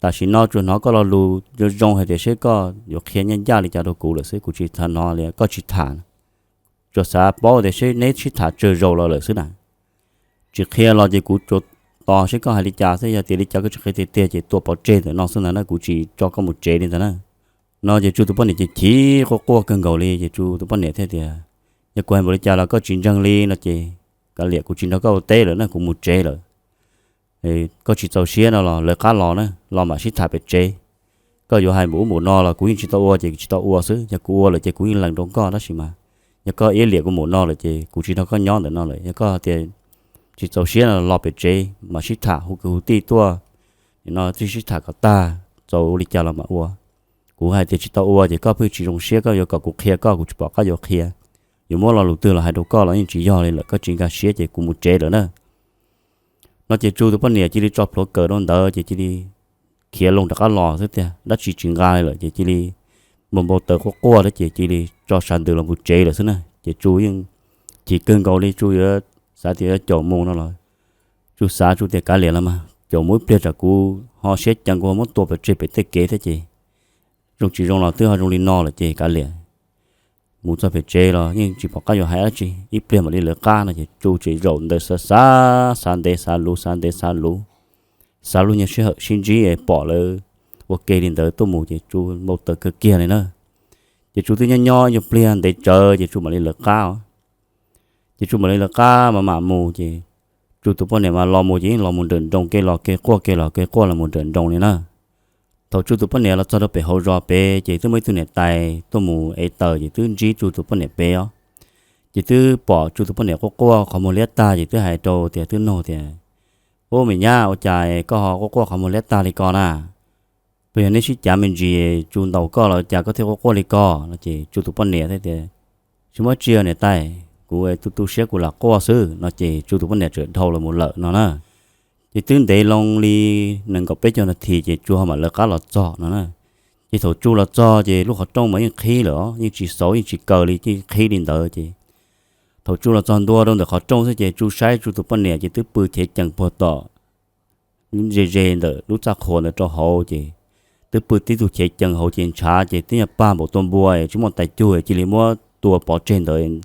tam sim no tsuas hnov koj lo lus zoo zoo hais tias seb koj yuav qhia ncaj ncaj li cas rau kuv lawm xwb, kuv tsis xav hnov li, koj tsis tham. Tsuas xav paub tias seb neb sib tham tsawg zaus los lawm xwb na. Tsis qhia los ces kuv tsuas tos seb koj hais li cas xwb, yog tias li cas koj tsis qhia tiag tiag ces tua pov tseg ntawm no xwb ntag na, kuv tsis tso koj mus tsev li ntag na. No ces Tsu tus poj niam ces chim quaj quaj kawg nkaus li, ces Tsu tus poj niam thiaj tias, Yog kuv hais npaum li cas los koj tsis ntseeg li no ces kav liam, kuv tsis nrog koj ua teb lawm na, kuv mus tsev lawm. Koj tsis txaus siab no los lawv qab los na, los mam sib tham pem tsev. Koj yuav hais npaum ub npaum no los kuv yeej tsis tau ua ces tsis tau ua xwb, yog kuv ua lawm ces kuv yeej lees rau koj, tab sis mas yog koj iab liam kuv npaum no lawm ces kuv tsis nrog koj nyob ntawm no lawm. Yog koj tias tsis txaus siab no los pem tsev mam sib tham hu kwv hu tij tuaj, nim no sib sib tham kom tag, txaus ua li cas los mam ua. Kuv hais tias tsis tau ua ces koj pheej tsis zoo siab, koj yuav kom kuv qhia koj, kuv tsis pom qab yuav qhia. Yuav muab lo lus twg los hais rau koj los yeej tsis yog li lawm, koj tsis nkag siab ces kuv mus tsev lawm na. No ces Tsu tus poj niam cia li tso plhuav kawm rau ntawd ces cia li khiav loo rov qab los xwb tiag, dab tsi tsis nqa li lawm ces cia li npau npau taws quaj quaj thiab ces cia li tso sav ntws los mus tsev lawm xwb na. Ces Tsu yeej chim kawg nkaus li, Tsu yuav xav tias yuav caum mus no los Tsu xav Tsu tias kav liam los mas, caum mus ib pliag tsam kuv ho siab ceev kuv ho muab tua pem tsev pem tej kev thiab ces zoo tsis zoo los twb ho zoo li no lawm ces kav liam. Mus txog pem tsev los yeej tsis pom qab yuav hais dab tsi, ib pliag mam li lawv qab no ces Tsu tseem zaum ntawd xav xav, xav ntev xav luv, xav ntev xav luv, xav lub nyuag sij hawm sib ntsib es pom lawv ua ke li ntawd tuaj mus ces Tsu npau taws kawg kiag li na. Ces Tsu twb nyob nyob ib nyuag pliag ntev tsawv ces Tsu mam li lawv qab os. Ces Tsu mam li lawv qab mas mam mus ces Tsu tus poj niam mas los mus ces yeej los mus nrawm nroos, kev los kev quaj, kev los kev quaj los mus nrawm nroos li na. Thaum Tsu tus poj niam los txog rau pem hauv zos pem ces twb muaj ib tug niam tais tuaj mus ev taws ces twb ntsib Tsu tus poj niam pem os. Ces twb pom Tsu tus poj niam quaj quaj qhov muag liab tag ces twb hais rau tias, twb nug tias, Ub, me nyab, ua cas koj ho quaj quaj qhov muag liab tag li ko na? Puas yog neb sib cav me ntsis Tsu ntaus koj los ua cas koj thiaj quaj quaj li ko? No ces Tsu tus poj niam thiaj tias, Tsis muaj tsi niam tais, kuv tu tu siab kuv lam quaj xwb. No ces Tsu tus poj niam txawm dhau los mus lawm no na. Ces twb ntev loo li nees nkaum peb caug nas this ces Tsu ho mam lawv qab los txog no na. Ces thaum Tsu los txog ces lub qhov rooj mas yeej qhib lawm, yeej tsis xauv yeej tsis kaw li, yeej qhib li ntawd ces thaum Tsu los txog ntua rau ntawm qhov rooj xwb ces Tsu saib Tsu tus poj niam ces twb pw chev cees puag tom ze ze ntawm lub txaj qhua ntawd rau hauv ces twb pw tib tug chev cees hauv ces ntshav ces twb nyuag pag npaum tua npua, tsis muaj tais cug cia li muab tua pov tseg ntawd,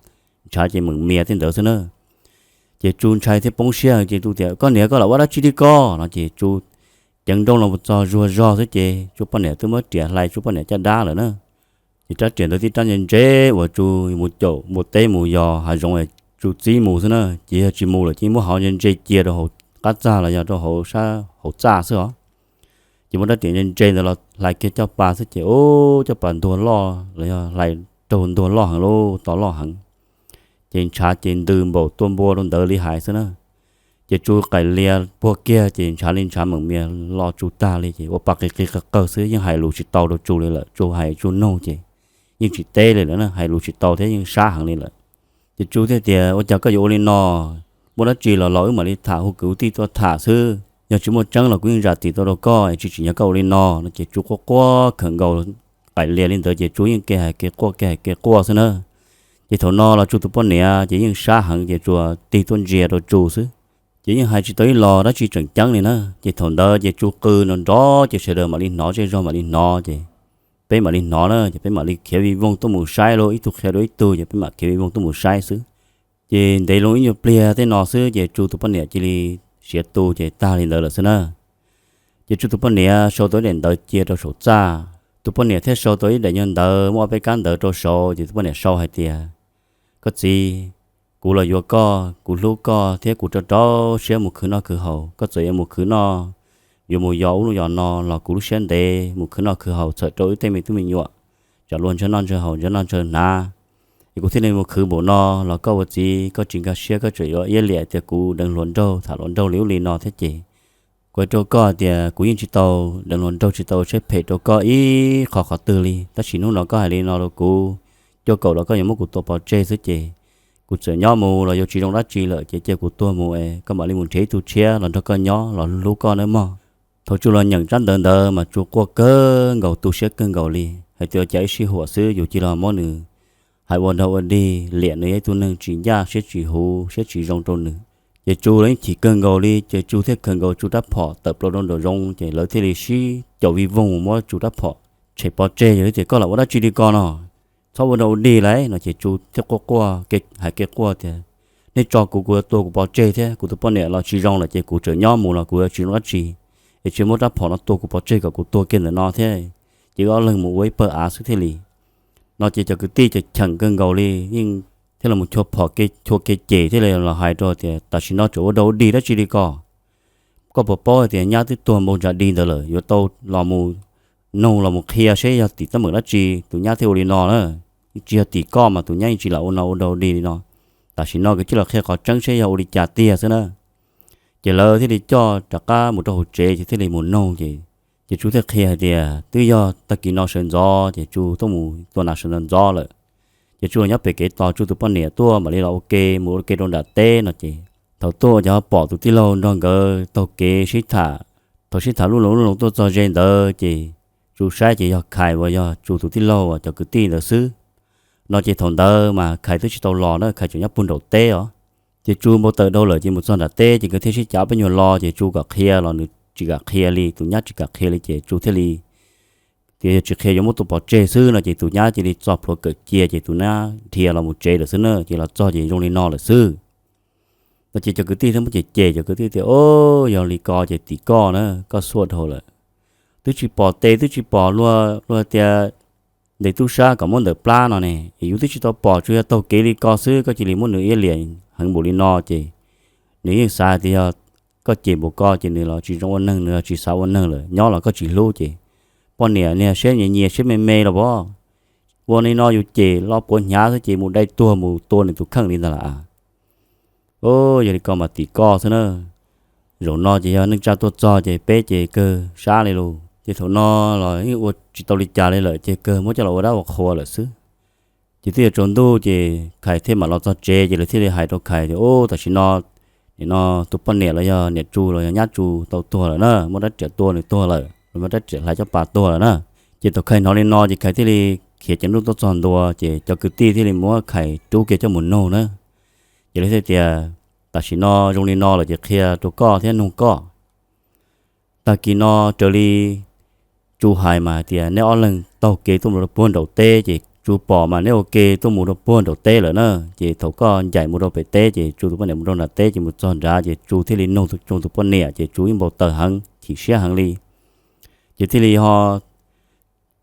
ntshav ces meem mias tej ntawd xwb na. Ces Tsu ntshai thiab poob siab ces Tsu tias, Koj niam, koj lam ua dab tsi li ko? No ces Tsu ceev nrooj los txog zuag zog xwb ces Tsu poj niam twb muab riam hlais Tsu poj niam caj dab lawm na. Ces rab riam ntawd tib rab ntse ntse uas Tsu mus caum npua teb mus yos hav zoov, Tsu txib mus xwb na, ces yog tsis mus lawm ces muab hau ntse ntse cia rau hauv qab txaj los yog rau hauv sab hauv txaj xwb os. Ces muab rab riam ntse ntse ntawd los hlais kiag caj pas xwb ces, ub, caj pas ntuag loj los yog hlais raug ntuag loj heev lauj, to loj heev. Ces ntshav ces ntws npaum tua npua rau ntawd li hais xwb na. Ces Tsu qaim lias puag kiag ces ntshav li ntshav meem mias lo Tsu tag li ces ua pa qis qis qawg qawg xwb, yeej hais lus tsis tau rau Tsu li lawm. Tsu hais Tsu nug ces yeej tsis teb li lawm na, hais lus tsis tau thiab yeej sab heev li lawm. Ces Tsu thiaj tias, Ua cas koj yuav ua li no? Muaj dab tsi los los wb mam li tham, hu kwv hu tij tuaj tham xwb. Yog tsis muaj tseeb los kuv yeej zam txim tau rau koj, tsis tsim nyog koj ua li no. No ces Tsu quaj quaj khawm nkaus, qaim lias li ntawd ces Tsu yeej kev hais kev quaj kev hais kev quaj xwb na. Ces thaum no los Tsu tus poj niam ces yeej sab heev ces tsuas tig tuaj ntsia rau Tsu xwb, ces yeej hais tsis tau ib los dab tsi tseem ceeb li na. Ces thaum ntawd ces Tsu qw nrov nrov ces sawv daws mam li hnov, zej zog mam li hnov ces peb mam li hnov na, ces peb mam li khiav vij voog tuaj mus saib lauj, ib tug qhia rau ib tug ces peb mam khiav vij voog tuaj mus saib xwb. Ces ntev loo ib nyuag pliag tej no xwb ces Tsu tus poj niam cia li siav tu ces tag li ntawd lawm xwb na. Ces Tsu tus poj niam sau tau ib daim ntawv cia rau saum txaj, tus poj niam thiaj sau tau ib daim nyuag ntawv muaj ob peb kab ntawv rau saud ces tus poj niam sau hais tias, Koj txiv, kuv los yuav koj, kuv hlub koj thiab kuv rau rau siab mus khwv noj khwv haus. Koj txawm yuav mus khwv noj, yuav mus yos ub yos no los kuv lub siab ntev, mus khwv noj khwv haus txhawm rau wb tej me tub me nyuam tsam luag ntshaw noj ntshaw haus, ntshaw noj ntshaw hnav. Es kuv thiaj li mus khwv npaum no los koj ua txiv koj tsis nkag siab, koj tseem yuav iab liam tias kuv deev hluas nraug tham hluas nraug li ub li no thiab ces kuv hais rau koj tias kuv yeej tsis tau deev hluas nraug, tsis tau ua siab phem rau koj ib qho qhov twg li, tab sis hnub no koj hais li no rau kuv, cuaj kaum los koj yuav muab kuv tua pov tseg xwb ces kuv txawm nyob mus los yuav tsis zoo dab tsi lawm ces cia kuv tuag mus es koj mam li mus nrhiav ib tug tshiab los nrog koj nyob los hlub koj nawb mog. Thaum Tsu los nyeem tsab ntawv ntawd mas Tsu quaj kawg nkaus, tu siab kawg nkaus li hais tias ua cas ib sij huam xwb yus cia li muab nws hais ua dog ua dig, liam nws yog ib tug neeg tsis ncaj siab, tsis huv siab, tsis zoo rau nws. Ces Tsu los yeej chim kawg nkaus li ces Tsu thiaj khaws nkaus Tsu rab phom tawm plaws rau nraum zoov ces lawv thiaj li sib caum vij voog mus muab Tsu rab phom tshem pov tseg. Yog li tias koj lam ua dab tsi li ko no, txhob ua dog ua dig lauj no ces Tsu thiaj quaj quaj hais kev quaj tias, Nej tso kuv, kuv yuav tua kuv pov tseg thiab, kuv tus poj niam los tsis zoo lawm ces kuv tseem nyob mus los kuv yuav tsis zoo dab tsi, es tsis muab rab phom no tua kuv pov tseg kom kuv tuag kiag ntawm no thiab, ces wb ob leeg mus ua ib pawg av xwb thiaj li. No ces cov kwv tij ces cheem kawg nkaus li, yeej thiaj los chua phom, chua kev cem thiaj li los hais rau tias, Tam sim no tseem ua dog ua dig dab tsi li ko? Koj puas paub hais tias nyab twb tuag npau ntsa dig ntawd lawm, yuav tau los mus noog los mus qhia seb yog tim teeb meem dab tsi tus nyab thiaj ua li no na. Tsis yog tim koj mas tus nyab yeej tsis lam ua no ua dog ua dig li no. Tam sim no kuv cia los qhia qhov tseeb seb yog ua li cas tiag xwb na. Ces lawv thiaj li coj rov qab mus rau hauv tsev ces thiaj li mus noog ces, ces Tsu thiaj qhia hais tias twb yog tag kis no sawv ntxov ces Tsu tuaj mus tua nas sawv ntxov ntxov lawm. Ces Tsu los nyob pem kev tos Tsu tus poj niam tuaj mam li los ua ke, mus ua ke rau nram teb no ces thaum tuaj ces ho pom tus tij laug nrog nkawd taug kev sib tham. Thaum sib tham lub loo lub loo tuaj txog ze ntawd ces Tsu saib ces yog Khais uas yog Tsu tus tij laug uas cov kwv tij ntawd xwb. No ces thaum ntawd mas Khais twb tsis tau los na, Khais tseem nyob puag nraum teb os. Ces Tsu npau taws dhau lawm ces mus txog nram teb ces nkawd thiaj sib cav peb nyuag lo ces Tsu kom qhia los nws tsis kam qhia li, tus nyab tsis kam qhia li ces Tsu thiaj li tias yog tsis qhia yuav muab tua pov tseg xwb no ces tus nyab cia li txo plhuav kawm cia ces tus nyab dhia los mus tsev lawm xwb na, ces los txog ces zoo li no lawm xwb. No ces cov kwv tij thiaj muab cem cem, cov kwv tij tias, O, yog li ko ces tim koj na, koj xuaj dhau lawm. Twb tsis pom tes twb tsis pom luag, luag tias ntes tub sab kom muab ntawm plab no ne, es yus twb tsis tau pom, tsuas yog taug kev li ko xwb koj cia li muab nws iab liam heev npaum li no ces nws yeej xav tias yog koj cem npaum ko ces nws los tsis zoo ua neeg, nws los tsis xav ua neeg lawm, nyob los koj tsis hlub ces poj niam niag siab nyias nyias siab me me los pov. Ua li no yus cem los puav hnyav xwb ces mus dai tuag mus tua nws tus kheej li ntag las. Yog li ko mas tim koj xwb na. Zaum no ces yog neej tsa tuaj txog ces peb ces kawg sab li lus ces thaum no los yeej ua tsis tau li cas li lawm ces kawg muab coj los ua dab ua qhua lawm xwb. Ces twb yuav tsaus ntuj ces Khais thiaj mam los txog tsev ces lawv thiaj li hais rau Khais tias, Ub, tam sim no, nim no tus poj niam los yog niam Tsu los yog nyab Tsu tau tuag lawm na, muaj rab riam tua nws tuag lawm, muaj rab riam hlais caj pas tuag lawm na. Ces thaum Khais hnov li no ces Khais thiaj li khiav ceev nrooj tuaj txog ntua ces cov kwv tij thiaj li muab Khais rub kiag coj mus nug na. Ces lawv thiaj tias, Tam sim no zoo li no lawm ces qhia rau koj thiab nug koj. Tag kis no raws li Tsu hais mas hais tias neb ob leeg taug kev tuaj mus rau puag nraum teb ces Tsu pom mas neb ua ke tuaj mus rau puag nraum teb lawm na. Ces thaum koj ncaim mus rau pem teb ces Tsu tus poj niam mus rau nram teb ces mus txog nrad ces Tsu thiaj li nug Tsu tus poj niam ces Tsu yeej npau taws heev, chim siab heev li. Ces thiaj li ho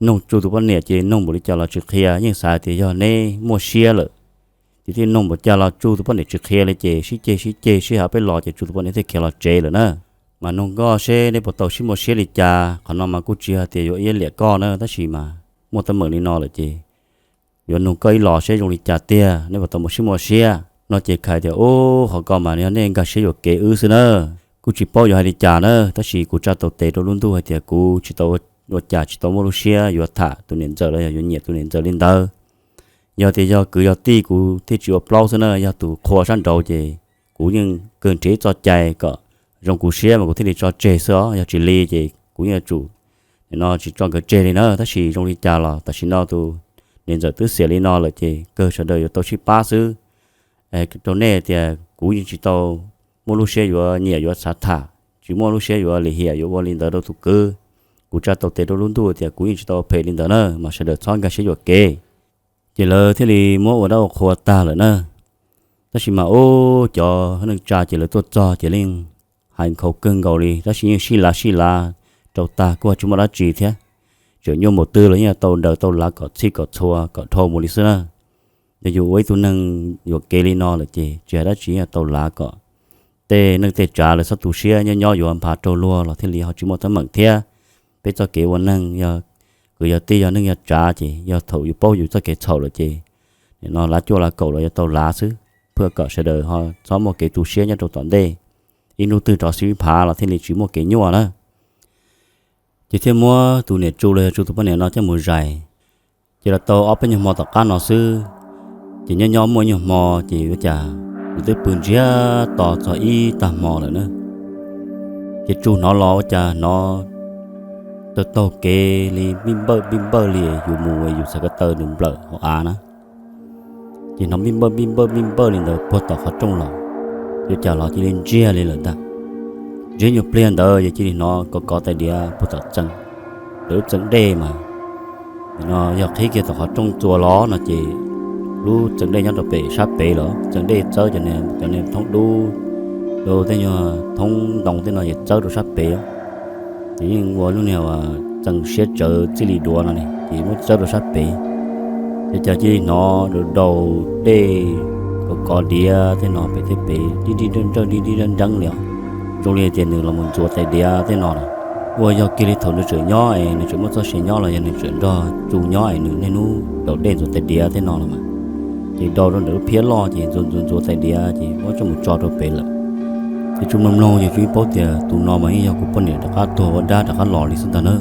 nug Tsu tus poj niam ces nug npaum li cas los tsis qhia, yeej xav tias yog neb muaj siab lawm. Ces thiaj nug npaum cas los Tsu tus poj niam tsis qhia li ces sib ceg sib ceg sib hav peb los ces Tsu tus poj niam thiaj khiav los tsev lawm na. Mas nug koj seb neb puas tau sib muaj siab li cas, qhov no mas kuj tsis hais tias yuav iab liam koj na, tab sis mas muaj teeb meem li no lawm ces yuav nug koj ib los seb zoo li cas tiag, neb puas tau mus sib muaj siab no. Ces Khais tias, Ub, qhov ko mas yog nej nkag siab yuam kev wb xwb na, kuj tsis paub yuav hais li cas na, tab sis kuv tsa tau tes rau lub ntuj hais tias kuv tsis tau ua cas tsis tau muaj lub siab yuav tham tus niam ntxawm los yog yuav nyiam tus niam ntxawm li ntawd. Yog tias yog kwv yog tij kuv thiaj tsis ua plaub xwb na, yog tus qhua sab nraud ces kuv yeej kawg nrhiav ib txoj cai kom zoo kuv siab mas kuv thiaj li tso tseg xwb os, yog tsis li ces kuv yeej yuav tsum no tsis tso nkawd tseg li na. Tab sis zoo li cas los tam sim no tus niam ntxawm twb xiam li no lawm ces kawg sawv daws yuav tau sib pab xwb. Rau nej tias kuv yeej tsis tau muaj lub siab yuav nyiam yuav xav tham, tsis muaj lub siab yuav lim hiam yuav ua li ntawd rau tus kwv. Kuv tsa tau tes rau lub ntuj tias kuv yeej tsis tau ua phem li ntawd na, mas sawv daws txhob nkag siab yuam kev. Ces lawv thiaj li muab ua dab ua qhua tag lawm na. Tab sis mas ub, cov neej tsa ces lawv tuaj txog ces yeej hais nkhaus kawg nkaus li, tab sis yeej sib lav sib lav rau tag kuj tsis muaj dab tsi thiab. Tseem nyuaj npaum twg los yeej tau daws tau lav kom txhij kom txhua kom dhau mus li xwb na. Yog yus ua ib tug neeg yuam kev li no lawm ces tsis hais dab tsi yeej tau lav kom tej neej tej tsav lawv txhob tu siab, nyob nyob yuav nphav raug luag los thiaj li ho tsis muaj teeb meem thiab. Peb txoj kev ua neeg yog kwv yog tij yog neej yog tsav ces yog thaum yus paub yus txoj kev txhaum lawm ces nim no lav cuaj lav kaum los yuav tau lav xwb, pliag kom sawv daws ho txhob muaj kev tu siab nyob rau tom ntej. Ib hnub twg rov sib phav los thiaj li tsis muaj kev nyuaj na. Ces thiaj muab tus niam Tsu los yog Tsu tus poj niam no coj mus zais. Ces los tau ob peb nyuag hmo tom qab no xwb, ces nyob nyob muaj nyuag hmo ces ua cas nws twb pw ntsiag to txog ib tag hmo lawm na. Ces Tsu hnov los ua cas hnov taug taug kev li npij npawj npij npawj li yus mus yus txhais ko taw nws nplawm hauv av na. Ces hnov npij npawj npij npawj npij npawj li ntawd puag tom qhov rooj los, ua cas los cia li ntsiag li lawm ntag. Ntsiag nyuag pliag ntawd ces cia li hnov kov kov tais diav puag tom txee, lawv lub txee dej mas, no yog qhib kiag tom qhov rooj txuas los no ces lub txee dej nyob rau pem sab pem los txee dej txawb cov niag thoob dub, rau tej nyuag thoob ntoo tej no ces txawb rau sab pem. Ces yeej ua lub niag txee siab tsawv txij li duav no ne ces muab txawb rau sab pem. Ces cas cia li hnov daus daus dej, kov kov diav tej no pem tej pem dib dib nrawj nrawj dib dib nrawj nreeb li os, zoo li tias nws los mus ntxuav tais diav tej no na. Ua yog kiag li thaum nws tseem nyob es nws tseem muaj txoj sia nyob los yog nws tseem nrog Tsu nyob es nws niaj hnub daus dej ntxuav tais diav tej no los mas, ces daus rau ntawm lub phiab loj ces ntxuav ntxuav ntxuav tais diav ces muab coj mus tso rau pem lawm. Ces Tsu mloog mloog ces Tsu yeej paub tias tus no mas yeej yog kuv poj niam rov qab tuag ua dab rov qab los li xwb ntag na.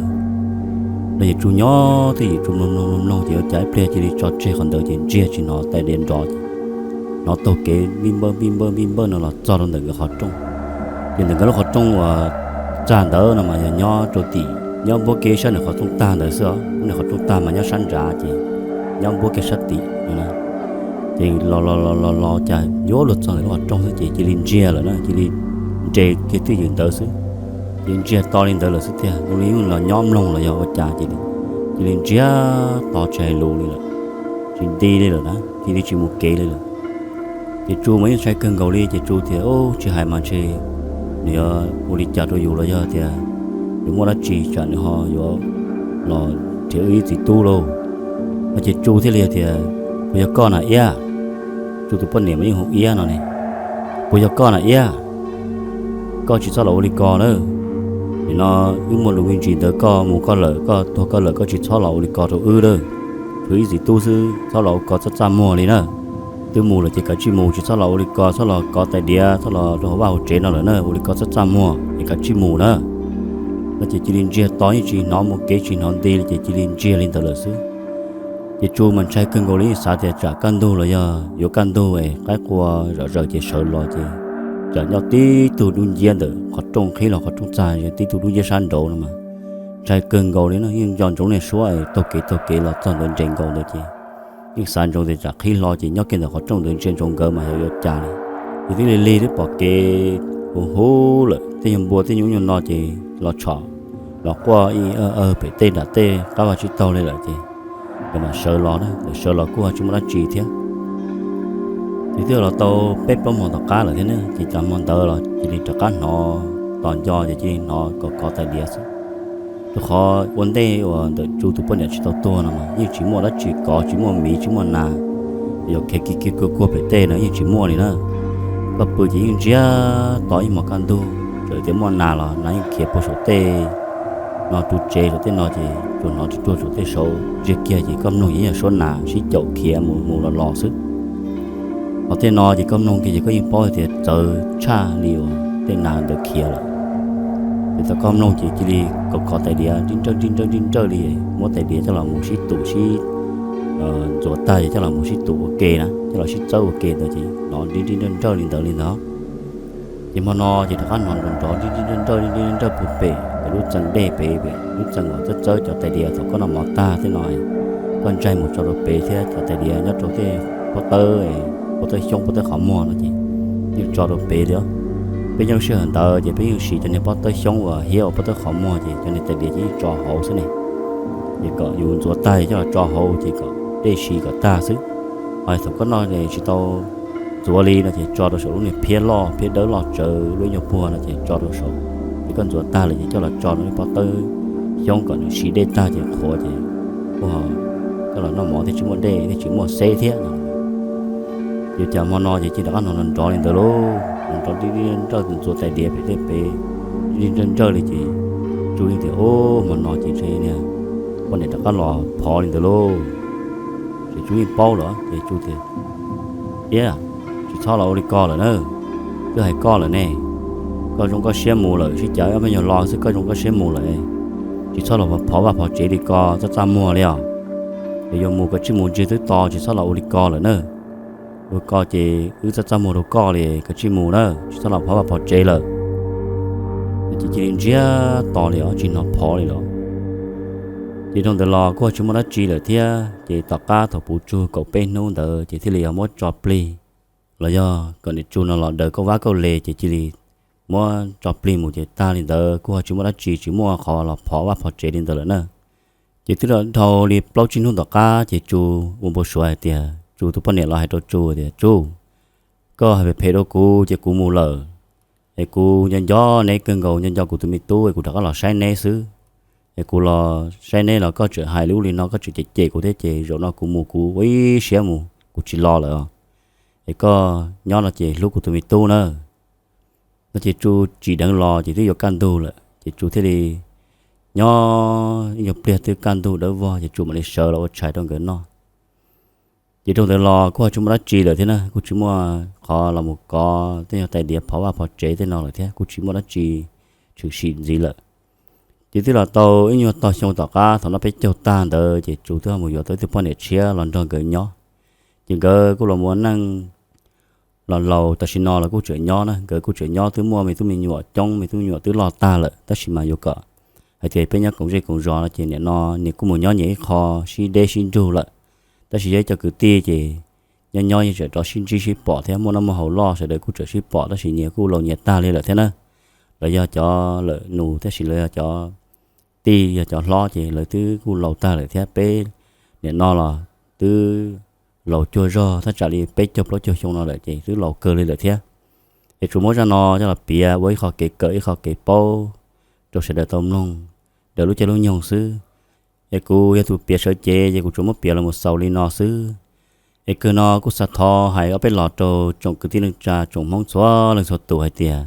No ces Tsu nyob twj ywm Tsu mloog mloog mloog mloog ces ua cas ib pliag cia li tso tseg qhov ntawd ces ntsiag tsis hnov tais diav nrov ces hnov taug kev npij npawj npij npawj npij npawj no los txog rau ntawm nkawd qhov rooj. Ces ntawm nkawd lub qhov rooj uas txag ntawd no mas yog nyob rau tim, nyob npuab kiag sab nws qhov rooj tag ntawd xwb os, nws qhov rooj tag mas nyob sab nrad ces nyob npuab kiag sab tim no na. Ces los los los los los cas yuav luag txog ntawm lub qhov rooj xwb ces cia li ntsiag lawm na, cia li nres kiag twj ywm ntawd xwb. Ces ntsiag to li ntawd lawm xwb tiag, ua li los nyob mloog los yog ua cas ces cia li ntsiag to tsis hais lus li lawm, tsis nti li lawm na, cia li tsis mus kev li lawm. Ces Tsu mas yeej ntshai kawg nkaus li ces Tsu tias, Ub, tsis hais mas ntshe nws yuav ua li cas rau yus los yog tias yuav muaj dab tsi tsam nws ho yuav los nrhiav wb ib txiv tub lauj. No ces Tsu thiaj li tias, Puas yog koj na Iab? Tsu tus poj niam mas yeej hu Iab no ne. Puas yog koj na Iab? Koj tsis txhob los ua li ko lawm. Nim no wb muaj lus me ntsis ntawd, koj mus koj lawm, koj tuag koj lawm, koj tsis txhob los ua li ko rau wb lawm. Tshuav ib txiv tub xwb, txhob los ua ko txaj txaj muag li na. Twb mus lawm ces kav tsij mus, tsis txhob los ua li ko, txhob los kov tais diav, txhob los rau hauv vaj hauv tsev no lawm na, ua li ko txaj txaj muag es kav tsij mus na. No ces cia li ntsiag to, yeej tsis hnov mus kev tsis hnov nti li, ces cia li ntsiag li ntawd lawm xwb. Ces Tsu mas ntshai kawg nkaus li, xav tias tsam kaj ntug los yog yuav kaj ntug es qaib qua zom zaws ces sawv los ces tsam nyob tib tug dub nciab ntawm qhov rooj qhib los qhov rooj txag, tib tug dub nciab sab nraud no mas ntshai kawg nkaus li no, yeej nco ntsoov niag suab taug kev taug kev los txog ntawd nres nkaus ntawd ces yeej xav ntsoov tias tsam qhib hlo ces nyob kiag ntawm qhov rooj ntawd ntsia ntsoov nkawd mas yuav yuav cas li. Ces twb lig lig twb pom kev huv huv lawm, tej nyuag npua tej nyuag ub nyuag no ces los tshom los quaj ib awg pem tej nram tej qab vaj tsib taug li lawm ces nkawd mam sawv los na, sawv los kuj ho tsis muaj dab tsi thiab. Ces twb los tau peb plaub hmo tom qab lawm thiab ne, ces cas hmo ntawd los cia li rov qab hnov, tos nco ces cia li hnov kov kov tais diav xwb. Rau qhov ua ntej uas ntawm Tsu tus poj niam tsis tau tuag no mas yeej tsis muaj dab tsi kov, tsis muaj miv tsis muaj nas, yuav khiav kiv kiv kuag kuag pem tej no yeej tsis muaj li na. Koj pw ces yeej ntsiag to ib hmos kaj ntug, txawm tias muaj nas los nas yeej khiav puag saum tej no ru tsev saum tej no ces tsuas hnov tsis ruag saum tej saud ntsiag kiag ces koj mloog ces yeej yog suab nas sib caum khiav mus mus los los xwb. Hos tej no ces koj mloog kiag ces koj yeej paub hais tias txawv tshaj li uas tej nas ntawd khiav lawm. Ces thaum koj mloog ces cia li kov kov tais diav nrib nrawj nrib nrawj nrib nrawj li, muab tais diav coj los mus sib tum sib ntxuav tag ces coj los mus sib tum ua ke na, coj los sib txawb ua ke ntawd ces hnov nrib nrib nrawj nrawj li ntawd li ntawd. Ces hmo no ces rov qab hnov nrov nrov nrib nrib nrawj nrib nrawj puag pem pem lub txee dej pem, pem lub txee uas txawb txawb cov tais diav thaum koj noj mov tag tej no, koj ntsaig mus tso rau pem thiab cov tais diav nyob rau tej pob tawb, pob tawb xyoob pob tawb qhov muag no ces yeej tso rau pem li. Peb nyob lub sij hawm ntawd ces peb yeej siv cov niag pob tawb xyoob uas hiab ua pob tawb qhov muag ces cov niag tais diav ces yeej tso hauv xwb ne. Ces kom yus ntxuav tag coj los tso hauv ces kom dej si kom tag xwb. Hos thaum koj noj tsis tau ntxuav li no ces tso rau saum lub niag phiab loj phiab dawb loj tsawv lub ib nyuag puag no ces tso rau saum. Ces koj ntxuav tag lawm ces coj los tso rau lub pob tawb xyoob kom nws si dej tag ces qhuav ces kuj ho coj los noj mov thiaj tsis muaj dej thiaj tsis muaj xeb thiab no. Ces cas hmo no ces cia rov qab hnov nrov nrov li ntawd lauj, nrov nrov nrib nrib nrawj ntxuav tais diav pem tej pem nrib nrib nrawj nrawj li ces Tsu yeej tias, Ub, hmo no ces ntshe niag poj niam rov qab los phov li ntawd lauj. Ces Tsu yeej paub lawm ces Tsu tias, Iab, tsis txhob los ua li ko lawm na. Twb hais koj lawm ne, koj zoo koj siab mus lawm sib cav ob peb nyuag lo xwb, koj zoo koj siab mus lawm, tsis txhob los phov vaj phov tsev li ko txaj txaj muag li os. Yog yuav mus koj tsij mus ntsiag twb to, tsis txhob los ua li ko lawm na. Ua ko ces wb txaj txaj muag rau koj li, koj tsij mus na, tsis txhob los phov vaj phov tsev lawm. Ces cia li ntsiag to li os, tsis hnov phov li lawm. Ces dhau ntawd los kuj tsis muaj dab tsi lawm thiab, ces tom qab thaum puv tsug kaum peb hnub ntawd ces thiaj li yog muab tso plig los yog kom niam Tsu no los daws kauj vab kauj le ces cia li muab tso plig mus ces tag li ntawd kuj ho tsis muaj dab tsi, tsis muaj qhov los phov vaj phov tsev li ntawd lawm na. Ces twb dhau li plaub tsib hnub tom qab ces Tsu ua npau suav hais tias, Tsu tus poj niam los hais rau Tsu tias, Tsu, koj hais phem phem rau kuv ces kuv mus lawm, es kuv nco nco neb kawg nkaus, nco nco kuv tus me tub es kuv rov qab los saib neb xwb. Es kuv los saib neb los koj tseem hais li ub li no, koj tseem cem cem kuv thiab ces zaum no kuv mus kuv ua ib siab mus kuv tsis los lawm os. Es koj nyob no ces hlub kuv tus me tub na. No ces Tsu tsim dheev los ces twb yuav kaj ntug lawm ces Tsu thiaj li nyob ib nyuag pliag twb kaj ntug dawb vog ces Tsu mam li sawv los ua tshais rau nkawd noj. Ces dhau ntawd los kuj ho tsis muaj dab tsi lawm thiab na, kuj tsis muaj qhov los mus kov tej nyuag tais diav phov vaj phov tsev tej no lawm thiab, kuj tsis muaj dab tsi tshwm sim ntxiv lawm. Ces twb los tau ib nyuag tog xyoo tom qab thaum noj peb caug tag ntawd ces Tsu twb ho mus yuav tau ib tug poj niam tshiab los nrog nkawd nyob. Ces nkawd kuj los mus ua neej los laus tam sim no los kuj tseem nyob na, nkawd kuj tseem nyob, twb muaj me tub me nyuam coob, me tub me nyuam twb loj tag lawm, tab sis mas yuav kom hais tias peb nyob koom zej koom zos no ces nim no nws kuj mus nyob nyias ib qho sib deb sib nrug lawm. Tab sis yog ib co kwv tij ces nyob nyob yeej tseem rov sib ntsib sib pom thiab, muaj noj muaj haus loj sawv daws kuj tseem sib pom, tab sis nyias kuj laus nyias tag li lawm thiab na. Lawv yog cov lawm nus tab sis lawv yog cov tij yog cov hlob ces lawv twb kuj laus tag lawm thiab. Peb nim no los twb laus cuag zog thaj tsam li peb caug plaub caug xyoo no lawm ces twb laus kawg li lawm thiab. Es tsuas muab zaj no coj los piav ua ib qho kev kawm ib qho kev paub rau sawv daws tau mloog raws lub caij lub nyoog xwb. Es kuv yog tus piav sawv cev ces kuv tsuas muab piav los mus xaus li no xwb. Es kawg no kuj xav thov hais ob peb los rau tsoom kwv tij neej tsa tsoom Hmoob txhua leej txhua tus hais tias,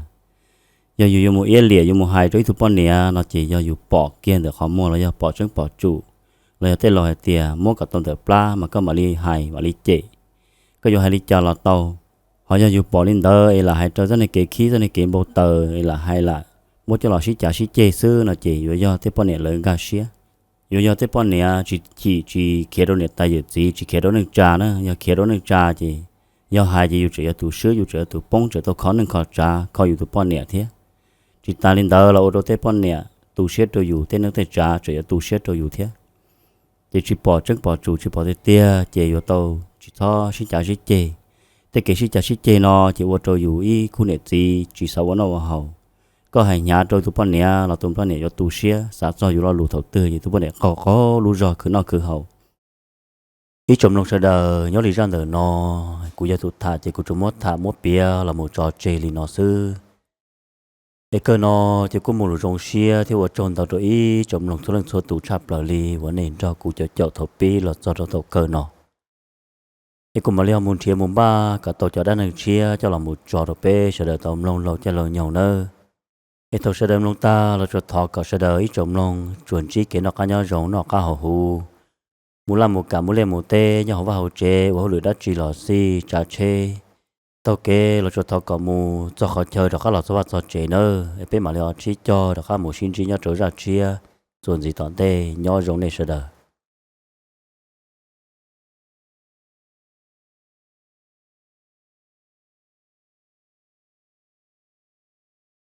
yog yus yuav mus iab liam yuav mus hais rau ib tug poj niam no ces yog yus pom kiag ntawm qhov muag los yog pom tseeb pom tsum, los yog tej laus hais tias muab kom tau ntawm plab mas koj mam li hais mam li cem. Koj yuav hais li cas los tau. Ho yog yus pom li ntawd es lam hais rau txoj niag kev khib txoj niag kev npau taws es lam hais lam muab coj los sib cav sib ceg xwb no ces yuav yog tej poj niam lawv nkag siab, yuav yog tej poj niam tsis chim tsis khiav rau niam tais yawm txiv tsis khiav rau neej tsa na. Yog khiav rau neej tsa ces yog hais ces yus tseem yog tus swb, yus tseem yog tus poob, tseem tau kho neej kho tsav kho yus tus poj niam thiab. Tsis tas li ntawd los ua rau tej poj niam tu siab rau yus, tej neej tej tsav tseem yuav tu siab rau yus thiab. Ces tsis pom tseeb pom tsum tsis pom tiag tiag ces yuav tau tsis txhob sib cav sib ceg. Tej kev sib cav sib ceg no ces ua rau yus ib khub niam txiv tsis xav ua noj ua haus. Koj hais hnyav rau tus poj niam los tus poj niam yuav tu siab, xav txog yus lo lus thaum twg ces tus poj niam qaug qaug lub zog khwv noj khwv haus. Ib tsoom mloog sawv daws, nyob li zaj ntawm no kuv yog tus tham ces kuv tsuas muab tham muab piav los mus tso tseg li no xwb. Es kawg no ces kuj muaj lus zoo siab thiab ua tsaug ntau rau ib tsoom mloog txhua leej txhua tus tshaj plaws li uas nej nrog kuv caum caum thaum pib los txog rau thaum kawg no. Es kuv mam li ho mus nrhiav mus npaj kom tau cov dab neeg tshiab coj los mus tso rau peb sawv daws tau mloog laug caij laug nyoog nawb. Es thaum sawv daws mloog tag los tsuas thov kom sawv daws ib tsoom mloog tsuas ntsib kev noj qab nyob zoo noj qab haus huv, mus laj mus kam mus liaj mus teb nyob hauv vaj hauv tsev ua hauj lwm dab tsi los xij tsav tsheb taug kev los tsuas thov kom mus txog qhov chaw rov qab los txog vaj txog tsev nawb. Es peb mam li ho sib cog rov qab mus sib ntsib nyob rau zaj tshiab txuas ntxiv tom ntej. Nyob zoo nej sawv daws.